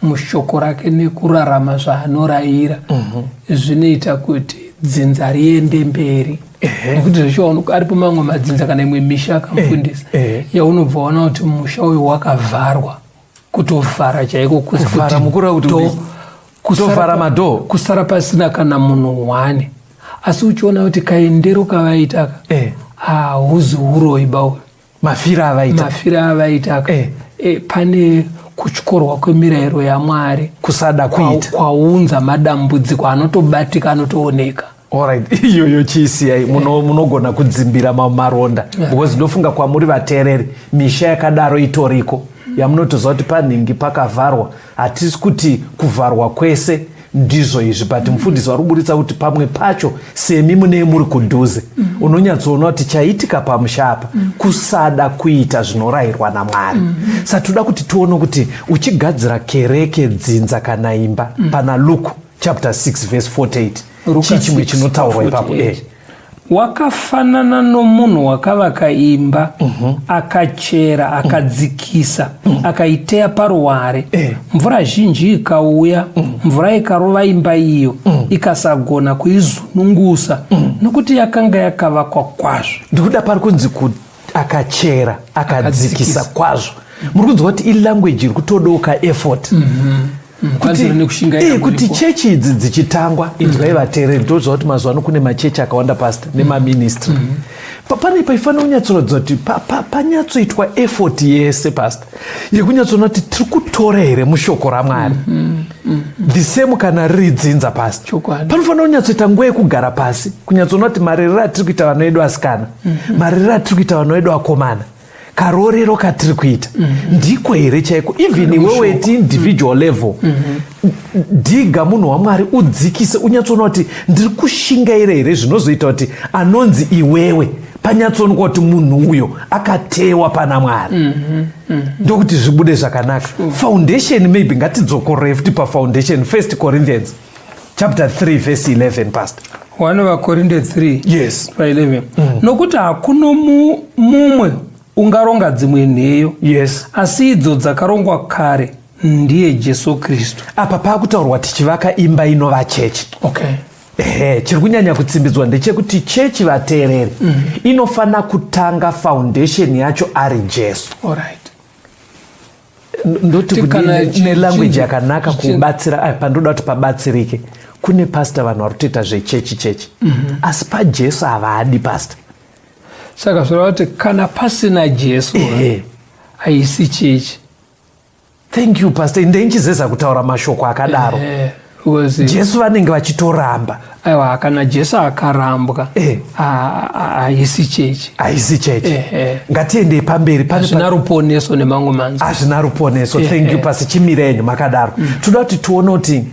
mushoko rake nekurarama zvaanorayira zvinoita kuti dzinza riende mberi nekuti zveshuwa aripo mamwe madzinza kana imwe misha akamufundisa yaunobva waona kuti musha uyu wakavharwa kutovhara chaiko kuvhara mukura kuti kutovhara madhoo kusara pasina kana munhu one asi uchiona kuti kaendero kavaita ka hauzi uroyi bauri mafiro avaita mafiro avaita ka pane kutyorwa kwemirayiro yaMwari kusada kuita kwaunza madambudziko anotobatika anotooneka. Alright, iyoyo chiisiyai munogona kudzimbira maronda because ndofunga kwamuri vateereri misha yakadaro itoriko yamunotoziva kuti panhingi pakavharwa. Hatisi kuti kuvharwa kwese ndizvo izvi, but mufundisi vari kuburitsa kuti pamwe pacho semi munee muri kudhuze unonyatsoona kuti chaitika pamusha apa kusada kuita zvinorayirwa naMwari. Saka toda kuti tione kuti uchigadzira kereke, dzinza kana imba pana Luke chapter 6 verse 48 chii chimwe chinotaurwa ipapo? Wakafanana nomunhu wakavaka imba mm -hmm. akachera akadzikisa mm -hmm. akaiteya paruware eh. Mvura zhinji ikauya mm -hmm. mvura ikarova imba iyo mm -hmm. ikasagona kuizunungusa mm -hmm. nokuti yakanga yakavakwa kwazvo. Ndikuda pari kunzi akachera akadzikisa kwazvo. Muri kunzwa kuti ilanguage iri kutodoka effort. Mm -hmm. Kuti chechi idzi dzichitangwa inzwai vateereri, ndoziva kuti mazuva ano kune machechi akawanda pasta nemaministry. Pane paifanira kunyatsoratidza kuti panyatsoitwa effort yese pasta yekunyatsoona kuti tiri kutora here mushoko raMwari. The same kana riri dzinza pasta, panofanira kunyatsoita nguva yekugara pasi kunyatsoona kuti marerero atiri kuita vana vedu asikana, marerero atiri kuita vana vedu akomana, karorero katiri kuita ndiko here chaiko? Even iwewe ti individual level dhiga munhu waMwari udzikise unyatsoona kuti ndiri kushingaira here zvinozoita kuti anonzi iwewe panyatsoonekwa kuti munhu uyo akatewa pana Mwari, ndokuti zvibude zvakanaka. Foundation, maybe ngatidzokorore futi pafoundation, First Corinthians chapter 3 verse 11, pastor. 1 vaKorinde 3 Yes. pa11. Nokuti hakuno mumwe ungaronga dzimwe nheyo asi idzo dzakarongwa kare, ndiye Jesu Kristu. Apa paakutaurwa tichivaka imba inova chechi. Ehe, chiri kunyanya kutsimbidzwa ndechekuti chechi, vateereri, inofanira kutanga foundation yacho ari Jesu. Ndoti kudii nelanguage yakanaka kubatsira pandoda kuti pabatsirike kune pasta vanhu vari kutoita zvechechi chechi asi paJesu havadi pasta. Saka zvoreva kuti kana pasina Jesu haisi chechi. Thank you, pastor. Ndeinchizeza kutaura mashoko akadaro. Because Jesu vanenge vachitoramba. Aiwa, kana Jesu akarambwa, haisi chechi. Haisi chechi. Ngatiendei pamberi. Hazvina ruponeso nemamwe manzwi. Hazvina ruponeso. Thank you, Pastor. Chimirenyu makadaro. Toda kuti tione kuti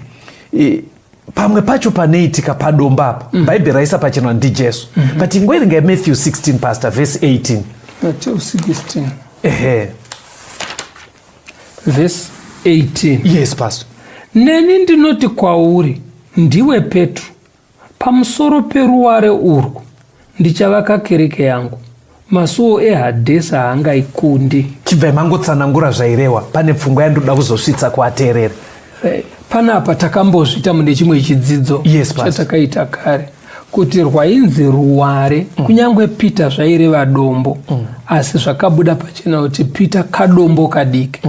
pamwe pacho panoitika padombo apa, Bhaibheri raisa pachena ndiJesu. But ingoverengai Matthew 16, Pastor, verse 18. Matthew 16, Ehe. Verse 18. Yes, Pastor. Neni ndinoti kwauri, ndiwe Petro, pamusoro peruware urwu ndichavaka kereke yangu, masuo eHadhesi haangaikundi. Chibvai mangotsanangura zvairehwa. Pane pfungwa yandoda kuzosvitsa kuateerera. Panapa takambozviita mune chimwe chidzidzo Yes, Pastor. chatakaita kare, kuti rwainzi ruware, kunyange Peter zvaireva dombo, asi zvakabuda pachena kuti Peter kadombo kadiki,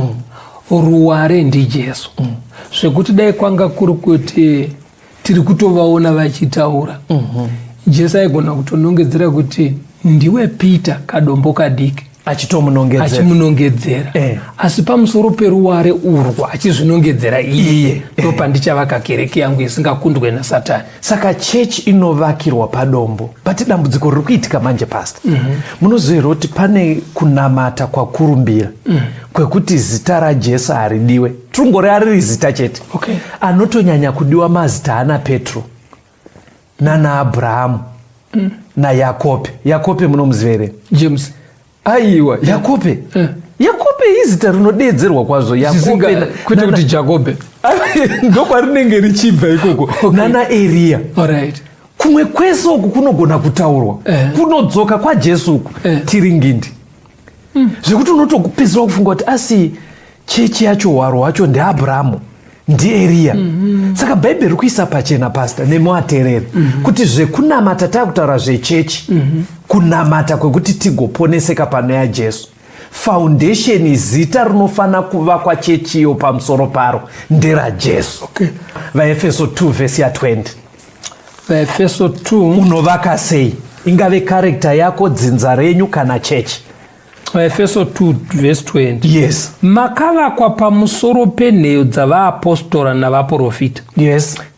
ruware ndiJesu, zvekuti dai kwanga kuri kuti tiri kutovaona vachitaura, Jesu aigona kutonongedzera kuti ndiwe Peter, kadombo kadiki. Achitomunongedzera. Achimunongedzera. Asi pamusoro peruware urwu achizvinongedzera iye, Iye. Ndo pandichavaka kereke yangu isingakundwe naSatani. Saka chechi inovakirwa padombo, but dambudziko riri kuitika manje, Pastor, munoziva here kuti pane kunamata kwakurumbira kwekuti zita raJesu haridiwe, tungori ariri zita chete? Anotonyanya kudiwa mazita ana Petro nana Abrahamu naYakobe. Yakobe munomuziva here? James. Aiwa, Yakobe. Yakobe izita rinodedzerwa kwazvo, Yakobe. Kwete kuti Jakobe. Ndokwarinenge richibva ikoko, nana Eriya. Kumwe kwese uku kunogona kutaurwa, kunodzoka kwaJesu uku, tiringindi, zvekuti unotopedzisira kufunga kuti asi chechi yacho hwaro hwacho ndeAbrahamu, ndiEriya. Saka Bhaibheri riri kuisa pachena, Pastor nemuateereri, kuti zvekunamata, taakutaura zvechechi, kunamata kwekuti tigoponeseka pano yaJesu, foundation, zita rinofana kuvakwa chechiyo pamusoro paro nderaJesu. VaEfeso 2 vhesi ya20. VaEfeso 2. Unovaka sei, ingave character yako, dzinza renyu kana chechi? VaEfeso 2 vhesi 20. Yes. Makavakwa pamusoro penheyo dzavaapostora navaprofita,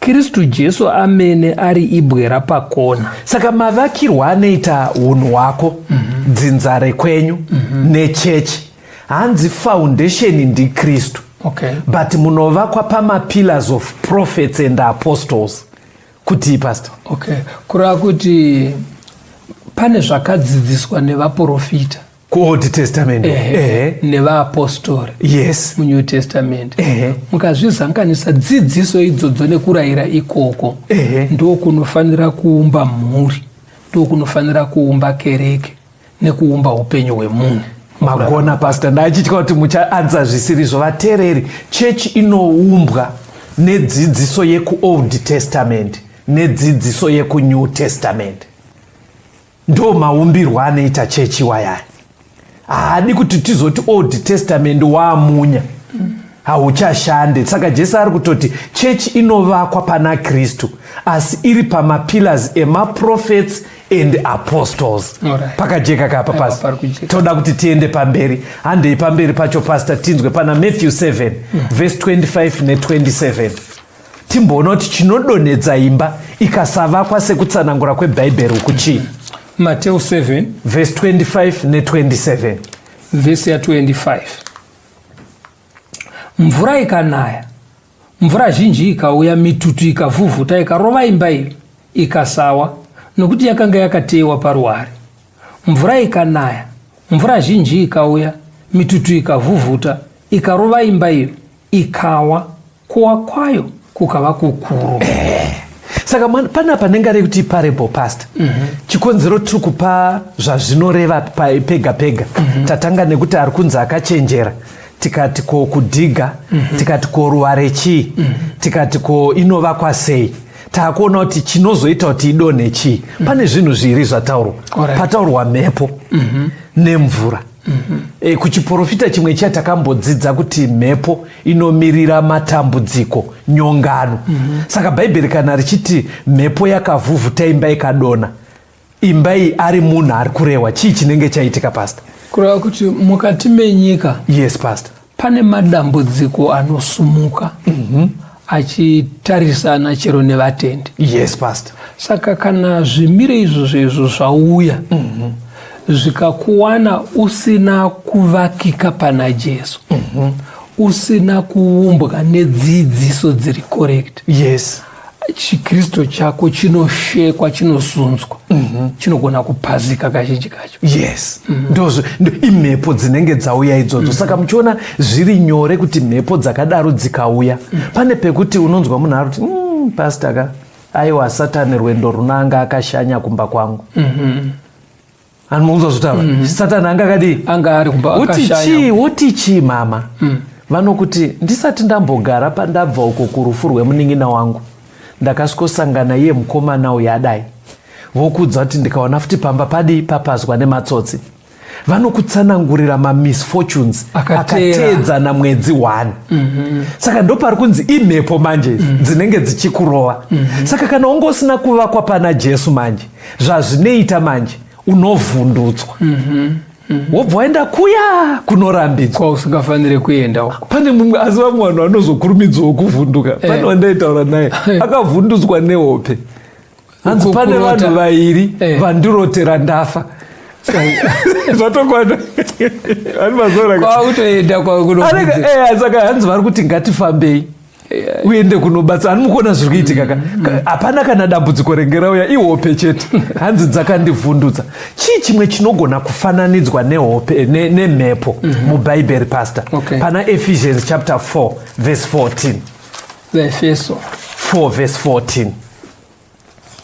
Kristu Jesu amene ari ibwe rapakona. Saka mavakirwo anoita unhu hwako, dzinza rekwenyu nechechi, hanzi foundation ndiKristu, but munovakwa pamapillars of prophets and apostles. Kutii, Pastor? Okay, kureva kuti pane zvakadzidziswa nevaprofita kuOld Testament nevaapostori muNew Testament. Mukazvizanganisa dzidziso idzodzo nekurayira ikoko, ndo kunofanira kuumba mhuri, ndo kunofanira kuumba kereke nekuumba upenyu hwemunhu. Magona, Pastor. Ndachitya kuti muchaanza zvisirizvo. Vateereri, chechi inoumbwa nedzidziso yekuOld Testament nedzidziso yekuNew Testament. Ndo maumbirwo anoita chechi wayaya. Haadi kuti tizoti Old Testament waamunya, hauchashande. Saka Jesu ari kutoti chechi inovakwa pana Kristu, asi iri pamapillars emaprophets and apostles. Pakajeka kapa, Aiwa, Pastor? pari kujeka. Toda kuti tiende pamberi. Handei pamberi pacho, Pastor, tinzwe pana Matthew 7 verse 25 ne27, timboona kuti chinodonhedza imba ikasavakwa sekutsanangura kwebhaibheri uku chii. Mateo 7, verse 25 ne27. Vhesi ya25. Mvura ikanaya, mvura zhinji ikauya, mitutu ikavhuvhuta, ikarova imba iyo, ikasawa, nokuti yakanga yakateyiwa paruware. Mvura ikanaya, mvura zhinji ikauya, mitutu ikavhuvhuta, ikarova imba iyo, ikawa, kuwa kwayo kukava kukuru. Saka panapa ndingade kuti parable, Pastor. Chikonzero tiri kupa zvazvinoreva pega pega. Tatanga nekuti ari kunzi akachenjera, tikati ko kudhiga, tikati ko ruware chii, tikati ko inovakwa sei, taakuona kuti chinozoita kuti idonhe chii. Pane zvinhu zviri zvataurwa. Pataurwa mhepo nemvura. Kuchiprofita chimwe chiya takambodzidza kuti mhepo inomirira matambudziko, nyongano. Saka Bhaibheri kana richiti mhepo yakavhuvhuta imba ikadona, imba iyi ari munhu ari kurehwa, chii chinenge chaitika, Pastor? Kureva kuti mukati menyika Yes, Pastor. pane madambudziko anosumuka. Achitarisana chero nevatendi. Yes, pastor. Saka kana zvimiro izvozvo izvo zvauya, zvikakuwana usina kuvakika pana Jesu, usina kuumbwa nedzidziso dziri correct, chiKristu chako chinoshekwa, chinosunzwa, chinogona kupazika kazhinji kacho. Yes, ndozvo imhepo dzinenge dzauya idzodzo. Saka muchiona zviri nyore kuti mhepo dzakadaro dzikauya, pane pekuti unonzwa munhu ari kuti, pastor ka, aiwa, Satani rwendo runanga akashanya kumba kwangu." Anomunzwa zvotava, Satani anga akadii? Anga ari kumba. Woti akashanya. Chii woti chii, mama? Vanokuti, "Ndisati ndambogara pandabva uko kurufu rwemunin'ina wangu, ndakasvikosangana iye mukomana uyu adai." Vokuudza kuti, "Ndikaona futi pamba padii, papazwa nematsotsi." Vanokutsanangurira mamisfortunes Akateera. Akateedzana mwedzi 1. Saka ndopari kunzi imhepo manje dzinenge dzichikurova. Saka kana unge usina kuvakwa pana Jesu manje, zvazvinoita manje, unovhundutswa, wobva waenda kuya kunorambidzwa. Kwausingafaniri kuenda uko. Pane mumwe, asi vamwe vanhu vanozokurumidzawo kuvhunduka. Pane wandaitaura naye akavhundutswa nehope, hanzi pane Kurota. vanhu vairi vandirotera ndafa. Zvatokwana ani mazora. Kwakutoenda kwakuno. Saka hanzi vari kuti ngatifambei uende kunobatsa. Hani mukuona zviri kuitika ka? Hapana kana dambudziko renge rauya, ihope chete. Hanzi dzakandivhundutsa. Chii chimwe chinogona kufananidzwa nehope nemhepo muBhaibheri, pastor? Okay. Pana Ephesians chapter 4 verse 14. Efeso. 4 verse 14.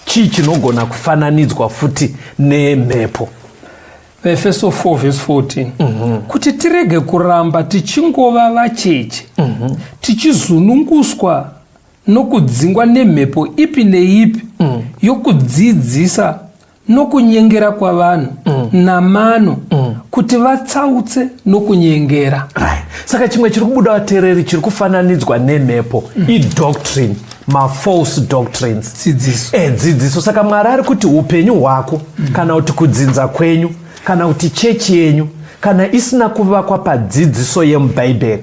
Chii chinogona kufananidzwa futi nemhepo? Efeso 4 verse 14: kuti tirege kuramba tichingova vacheche, tichizununguswa nokudzingwa nemhepo ipi neipi yokudzidzisa nokunyengera kwavanhu namano, kuti vatsautse nokunyengera. Right. Saka chimwe chiri kubuda, vateereri, chiri kufananidzwa nemhepo idoctrine, mafalse doctrines. Dzidziso. Dzidziso. Saka Mwari ari kuti upenyu hwako, kana kuti kudzinza kwenyu, kana kuti chechi yenyu, kana isina kuvakwa padzidziso yemubhaibheri,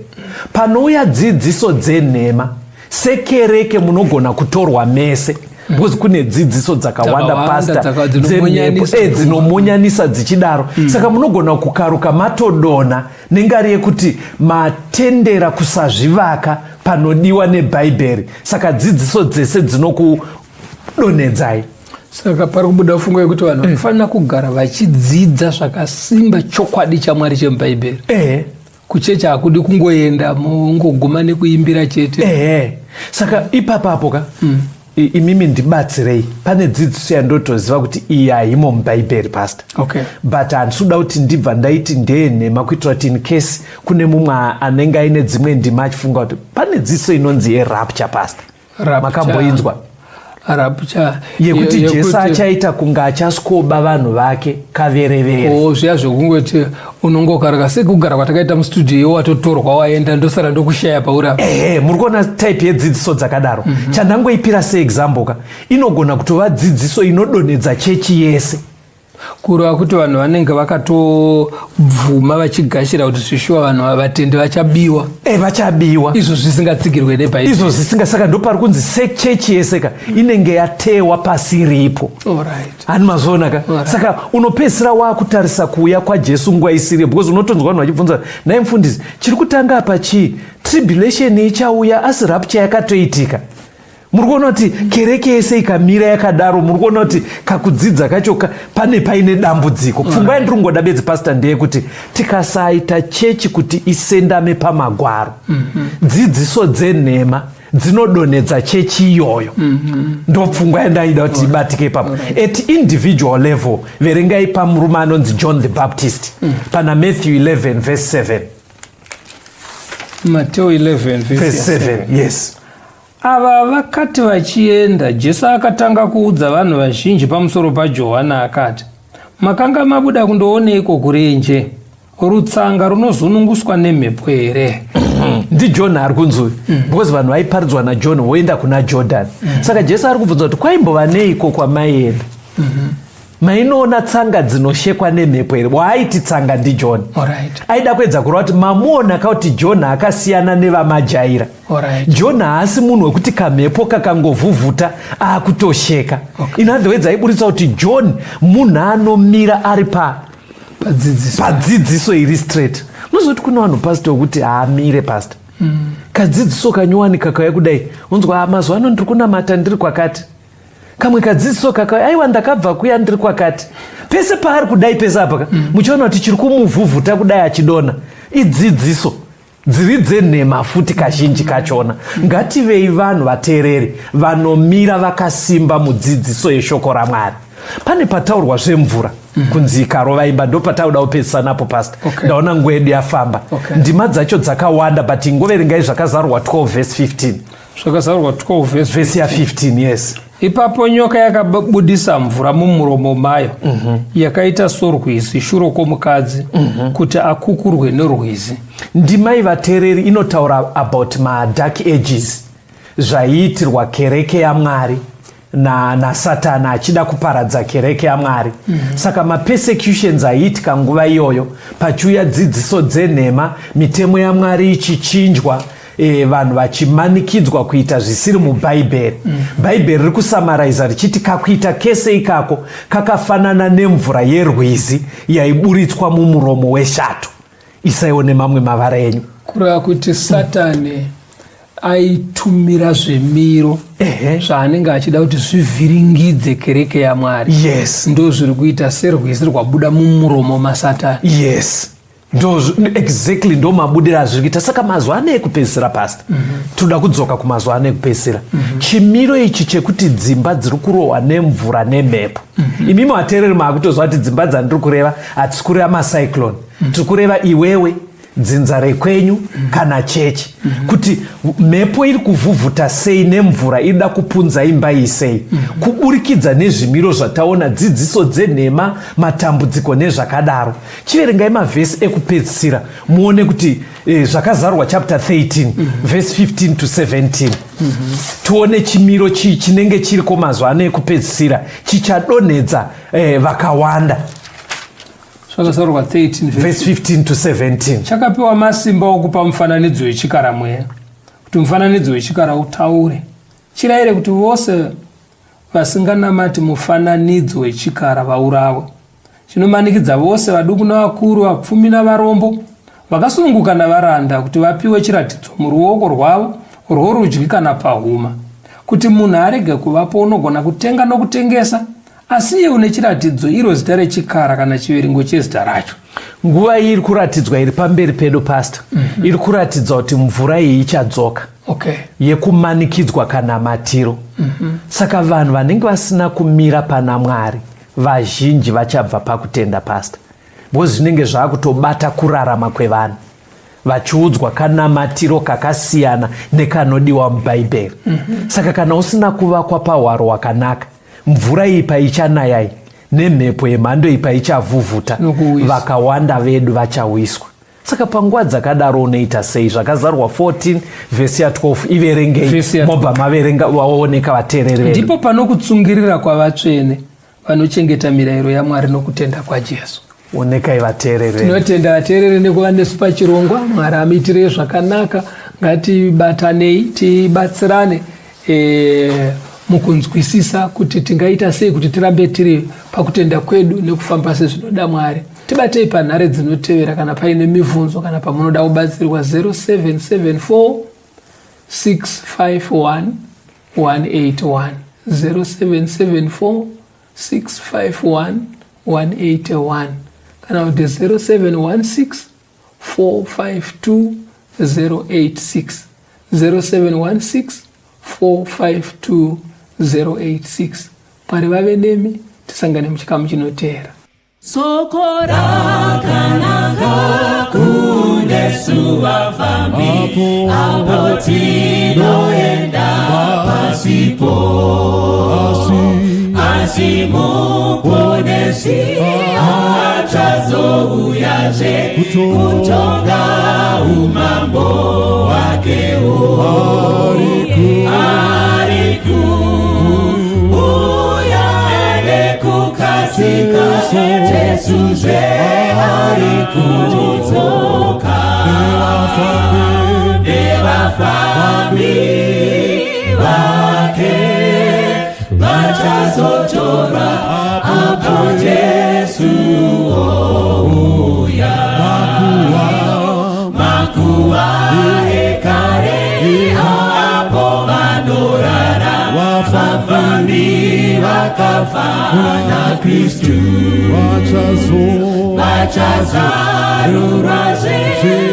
panouya dzidziso dzenhema, sekereke munogona kutorwa mese, because kune dzidziso dzakawanda, Dzakawanda, pastor, dzemhepo dzinomonyanisa. Dzinomonyanisa dzichidaro. Saka munogona kukaruka matodonha nengari yekuti matendera kusazvivaka panodiwa nebhaibheri. Saka dzidziso dzese dzinokudonhedzai. Saka pari kubuda pfungwa yekuti vanhu vanofanira kugara vachidzidza zvakasimba chokwadi chaMwari chemubhaibheri. Kuchechi hakudi kungoenda mungoguma nekuimbira chete. Ehe, saka ipapapo ka, imimi ndibatsirei, pane dzidziso yandotoziva kuti iyi haimo mubhaibheri, pastor, but handisi kuda kuti ndibva ndaiti ndeyenhema, kuitira kuti in case kune mumwe anenge aine dzimwe ndima achifunga kuti pane dzidziso inonzi yerapture, pastor. Rapture. Makamboinzwa? Rapture. Yekuti Jesu achaita kunge achasikoba vanhu vake kaverevere. O, zviya zvekungoti unongokaraka sekugara kwatakaita mustudio, iwe watotorwa waenda, ndosara ndokushaya pauri apa. Ehe, muri kuona type yedzidziso dzakadaro. Chandangoipira seexample ka, inogona kutova dzidziso inodonhedza chechi yese. Kureva kuti vanhu vanenge vakatobvuma vachigashira kuti zvishuwa vanhu vatendi vachabiwa. Vachabiwa. Izvo zvisingatsigirwe nebhaibheri. Izvo zvisinga. Saka ndopari kunzi sechechi yese ka inenge yatewa pasiripo. Hani mazviona ka? Saka unopedzisira waakutarisa kuuya kwaJesu nguva isiriyo, because unotonzwa vanhu vachibvunza, "Nhai mufundisi, chiri kutanga apa chii? Tribulation ichauya, asi rapture yakatoitika." Muri kuona kuti kereke yese ikamira yakadaro, muri kuona kuti kakudzidza kacho pane paine dambudziko. Pfungwa yandiri kungoda bedzi, pastor, ndeyekuti tikasaita chechi kuti isendame pamagwaro, dzidziso dzenhema dzinodonhedza chechi iyoyo. Ndo pfungwa yandaida kuti ibatike ipapo. At individual level, verengai pamurume anonzi John the Baptist pana Matthew 11 verse 7. Mateo 11 verse verse 7, yes. Ava vakati vachienda, Jesu akatanga kuudza vanhu vazhinji pamusoro paJohana akati, "Makanga mabuda kundooneiko kurenje? Rutsanga runozununguswa nemhepo here?" NdiJohn ari kunzi uyu, because vanhu vaiparidzwa naJohn voenda kuna Jordan. Saka Jesu ari kubvunza kuti kwaimbova neiko kwamaienda? Mainoona tsanga dzinoshekwa nemhepo here? Waaiti tsanga ndiJohn. Aida kuedza kureva kuti mamuona ka kuti John akasiyana nevamajaira. John haasi munhu wekuti kamhepo kakangovhuvhuta akutosheka. In other words, aiburitsa kuti John munhu anomira ari pa padzidziso iri straight. Unozoti kune vanhu pastor wekuti haamire pastor. Kadzidziso kanyowani kakauya kudai, unzwa mazuva ano ndiri kunamata ndiri kwakati. Kamwe kadzidziso kakauya, aiwa ndakabva kuya ndiri kwakati. Pese paari kudai pese apa muchiona kuti chiri kumuvhuvhuta kudai achidona idzidziso dziri dzenhema futi kazhinji kachona. Ngativei vanhu vateereri vanomira vakasimba mudzidziso yeshoko raMwari. Pane pataurwa zvemvura kunzi ikarova imba, ndo patauda kupedzisa napo pastor. Ndaona nguva yedu yafamba. Ndima dzacho dzakawanda, but ingoverengai Zvakazarurwa 12 verse 15. Zvakazarurwa 12 verse Verse ya 15, yes. Ipapo nyoka yakabudisa mvura mumuromo mayo yakaita sorwizi shure kwomukadzi kuti akukurwe norwizi. Ndima ivateereri inotaura about madark ages, zvaiitirwa kereke yaMwari nasatani achida kuparadza kereke yaMwari. Saka mapersecutions aiitika nguva iyoyo, pachiuya dzidziso dzenhema, mitemo yaMwari ichichinjwa, vanhu vachimanikidzwa kuita zvisiri muBhaibheri. Bhaibheri riri kusamaraiza richiti kakuita kese ikako kakafanana nemvura yerwizi yaiburitswa mumuromo weshato. Isaiwo nemamwe mavara enyu. Kureva kuti Satani aitumira zvemiro zvaanenge achida kuti zvivhiringidze kereke yaMwari. Ndo zviri kuita serwizi rwabuda mumuromo maSatani. Yes, ndo exactly ndo mabudiro azviri kuita. Saka mazuva ano ekupedzisira pastor, toda kudzoka kumazuva ano ekupedzisira. Chimiro ichi chekuti dzimba dziri kurohwa nemvura nemhepo, imimi vateereri maakutoziva kuti dzimba dzandiri kureva hatisi kureva macyclone, tiri kureva iwewe, dzinza rekwenyu kana chechi, kuti mhepo iri kuvhuvhuta sei nemvura irida kupunza imba iyi sei, kuburikidza nezvimiro zvataona, dzidziso dzenhema, matambudziko nezvakadaro. Chiverengai mavhesi ekupedzisira muone kuti Zvakazarurwa chapter 13 verse 15 to 17, tione chimiro chii chinenge chiriko mazuva ano ekupedzisira chichadonhedza vakawanda. Zvakazarurwa 13 verse 15 to 17. Chakapiwa masimba okupa mufananidzo wechikara mweya, kuti mufananidzo wechikara utaure, chirayire kuti vose vasinganamati mufananidzo wechikara vaurawe. Chinomanikidza vose vaduku navakuru, vapfumi navarombo, vakasununguka navaranda, kuti vapiwe chiratidzo muruoko rwavo rworudyi kana pahuma, kuti munhu arege kuvapo unogona kutenga nokutengesa, asi iye une chiratidzo, iro zita rechikara kana chiverengo chezita racho. Nguva iyi iri kuratidzwa iri pamberi pedu pastor, iri kuratidza kuti mvura iyi ichadzoka yekumanikidzwa kana matiro. Saka vanhu vanenge vasina kumira pana Mwari vazhinji vachabva pakutenda pastor, because zvinenge zvakutobata kurarama kwevanhu vachiudzwa kanamatiro kakasiyana nekanodiwa muBhaibheri. Saka kana usina kuvakwa pahwaro hwakanaka, mvura iyi paichanayai nemhepo yemhando iyi paichavhuvhuta, vakawanda vedu vachawiswa. Saka panguva dzakadaro unoita sei? Zvakazarurwa 14 vhesi ya 12 iverengei, mobva maverenga waoneka vateereri vedu. Ndipo panokutsungirira kwavatsvene vanochengeta mirayiro yaMwari nokutenda kwaJesu. Onekai vateereri. Tinotenda vateereri nekuva nesu pachirongwa. Mwari amuitirei zvakanaka. Ngatibatanei tibatsirane mukunzwisisa kuti tingaita sei kuti tirambe tiri pakutenda kwedu nekufamba sezvinoda Mwari. Tibatei panhare dzinotevera kana paine mibvunzo kana pamunoda kubatsirwa: 0774 651 181, 0774 651 181, kana kuti 0716 452 086, 0716 452 086. Mwari vave nemi, tisangane muchikamu chinoteera. Soko rakanaka kunesu vafambi, apo tinoenda pasipo, asi Muponesi achazouyazve kutonga umambo hwake. Ari kuuya nekukasika. Jesu zve ari kudzoka. Nevafambi vake vachazotorwa apo Jesu ouya. Makuva ekare apo vanorara, vafambi vakafa naKristu, vachazarurwazve.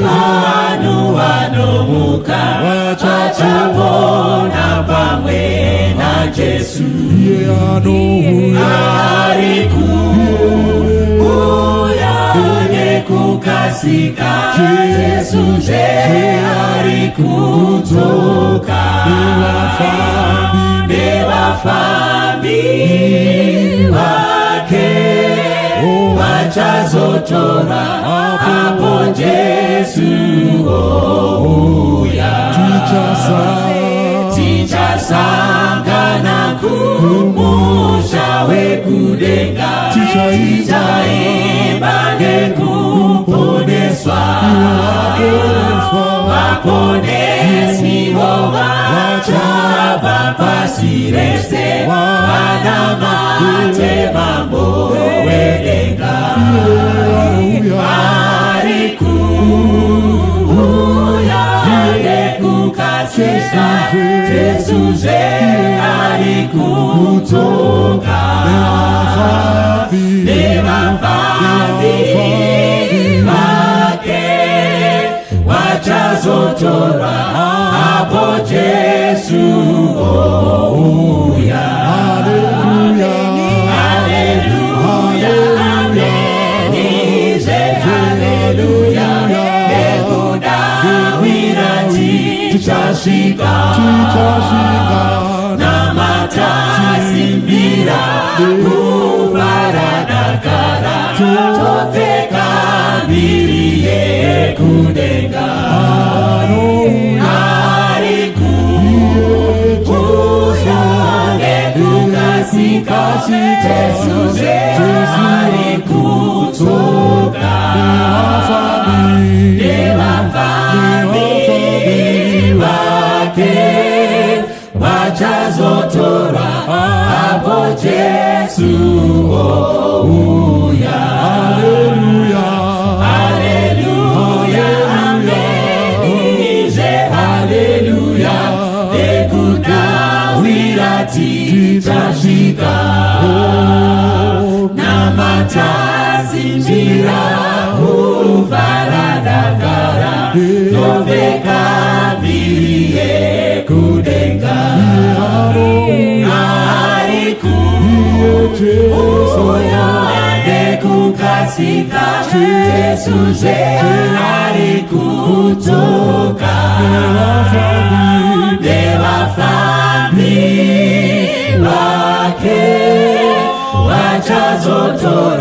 Vanhu vanomuka vachapona pamwe naJesu. Ari kuuya nekukasika, Jesu zve ari kudzoka. Nevafambi vake vachazotorwa apo Jesu ouya. Tichasangana kumusha wekudenga, tichaimba nekuponeswa. Vaponesiwo vachabva pasi rese, vanamate Mambo wedenga. Ari kuuya nekukasika, Jesu zve ari kudzoka. Nevafambi vake vachazotorwa apo Jesu ouya. Haleluya, amenizve, haleluya. Nekudawira tichasvika, namatasimbira kufaradakara, topfeka mbiri yekudenga. Ari kuuya nekukasika, Jesu zve ari kudzoka. Nevafambi vake vachazotorwa apo Jesu ouya. Haleluya, amenizve, haleluya. Nekudawira tichasvika, namatasimbira kufaradakara, topfeka mbiri yekudenga. Ari kuuya nekukasika, Jesu zve ari kudzoka. Nevafambi vake vachazotorwa.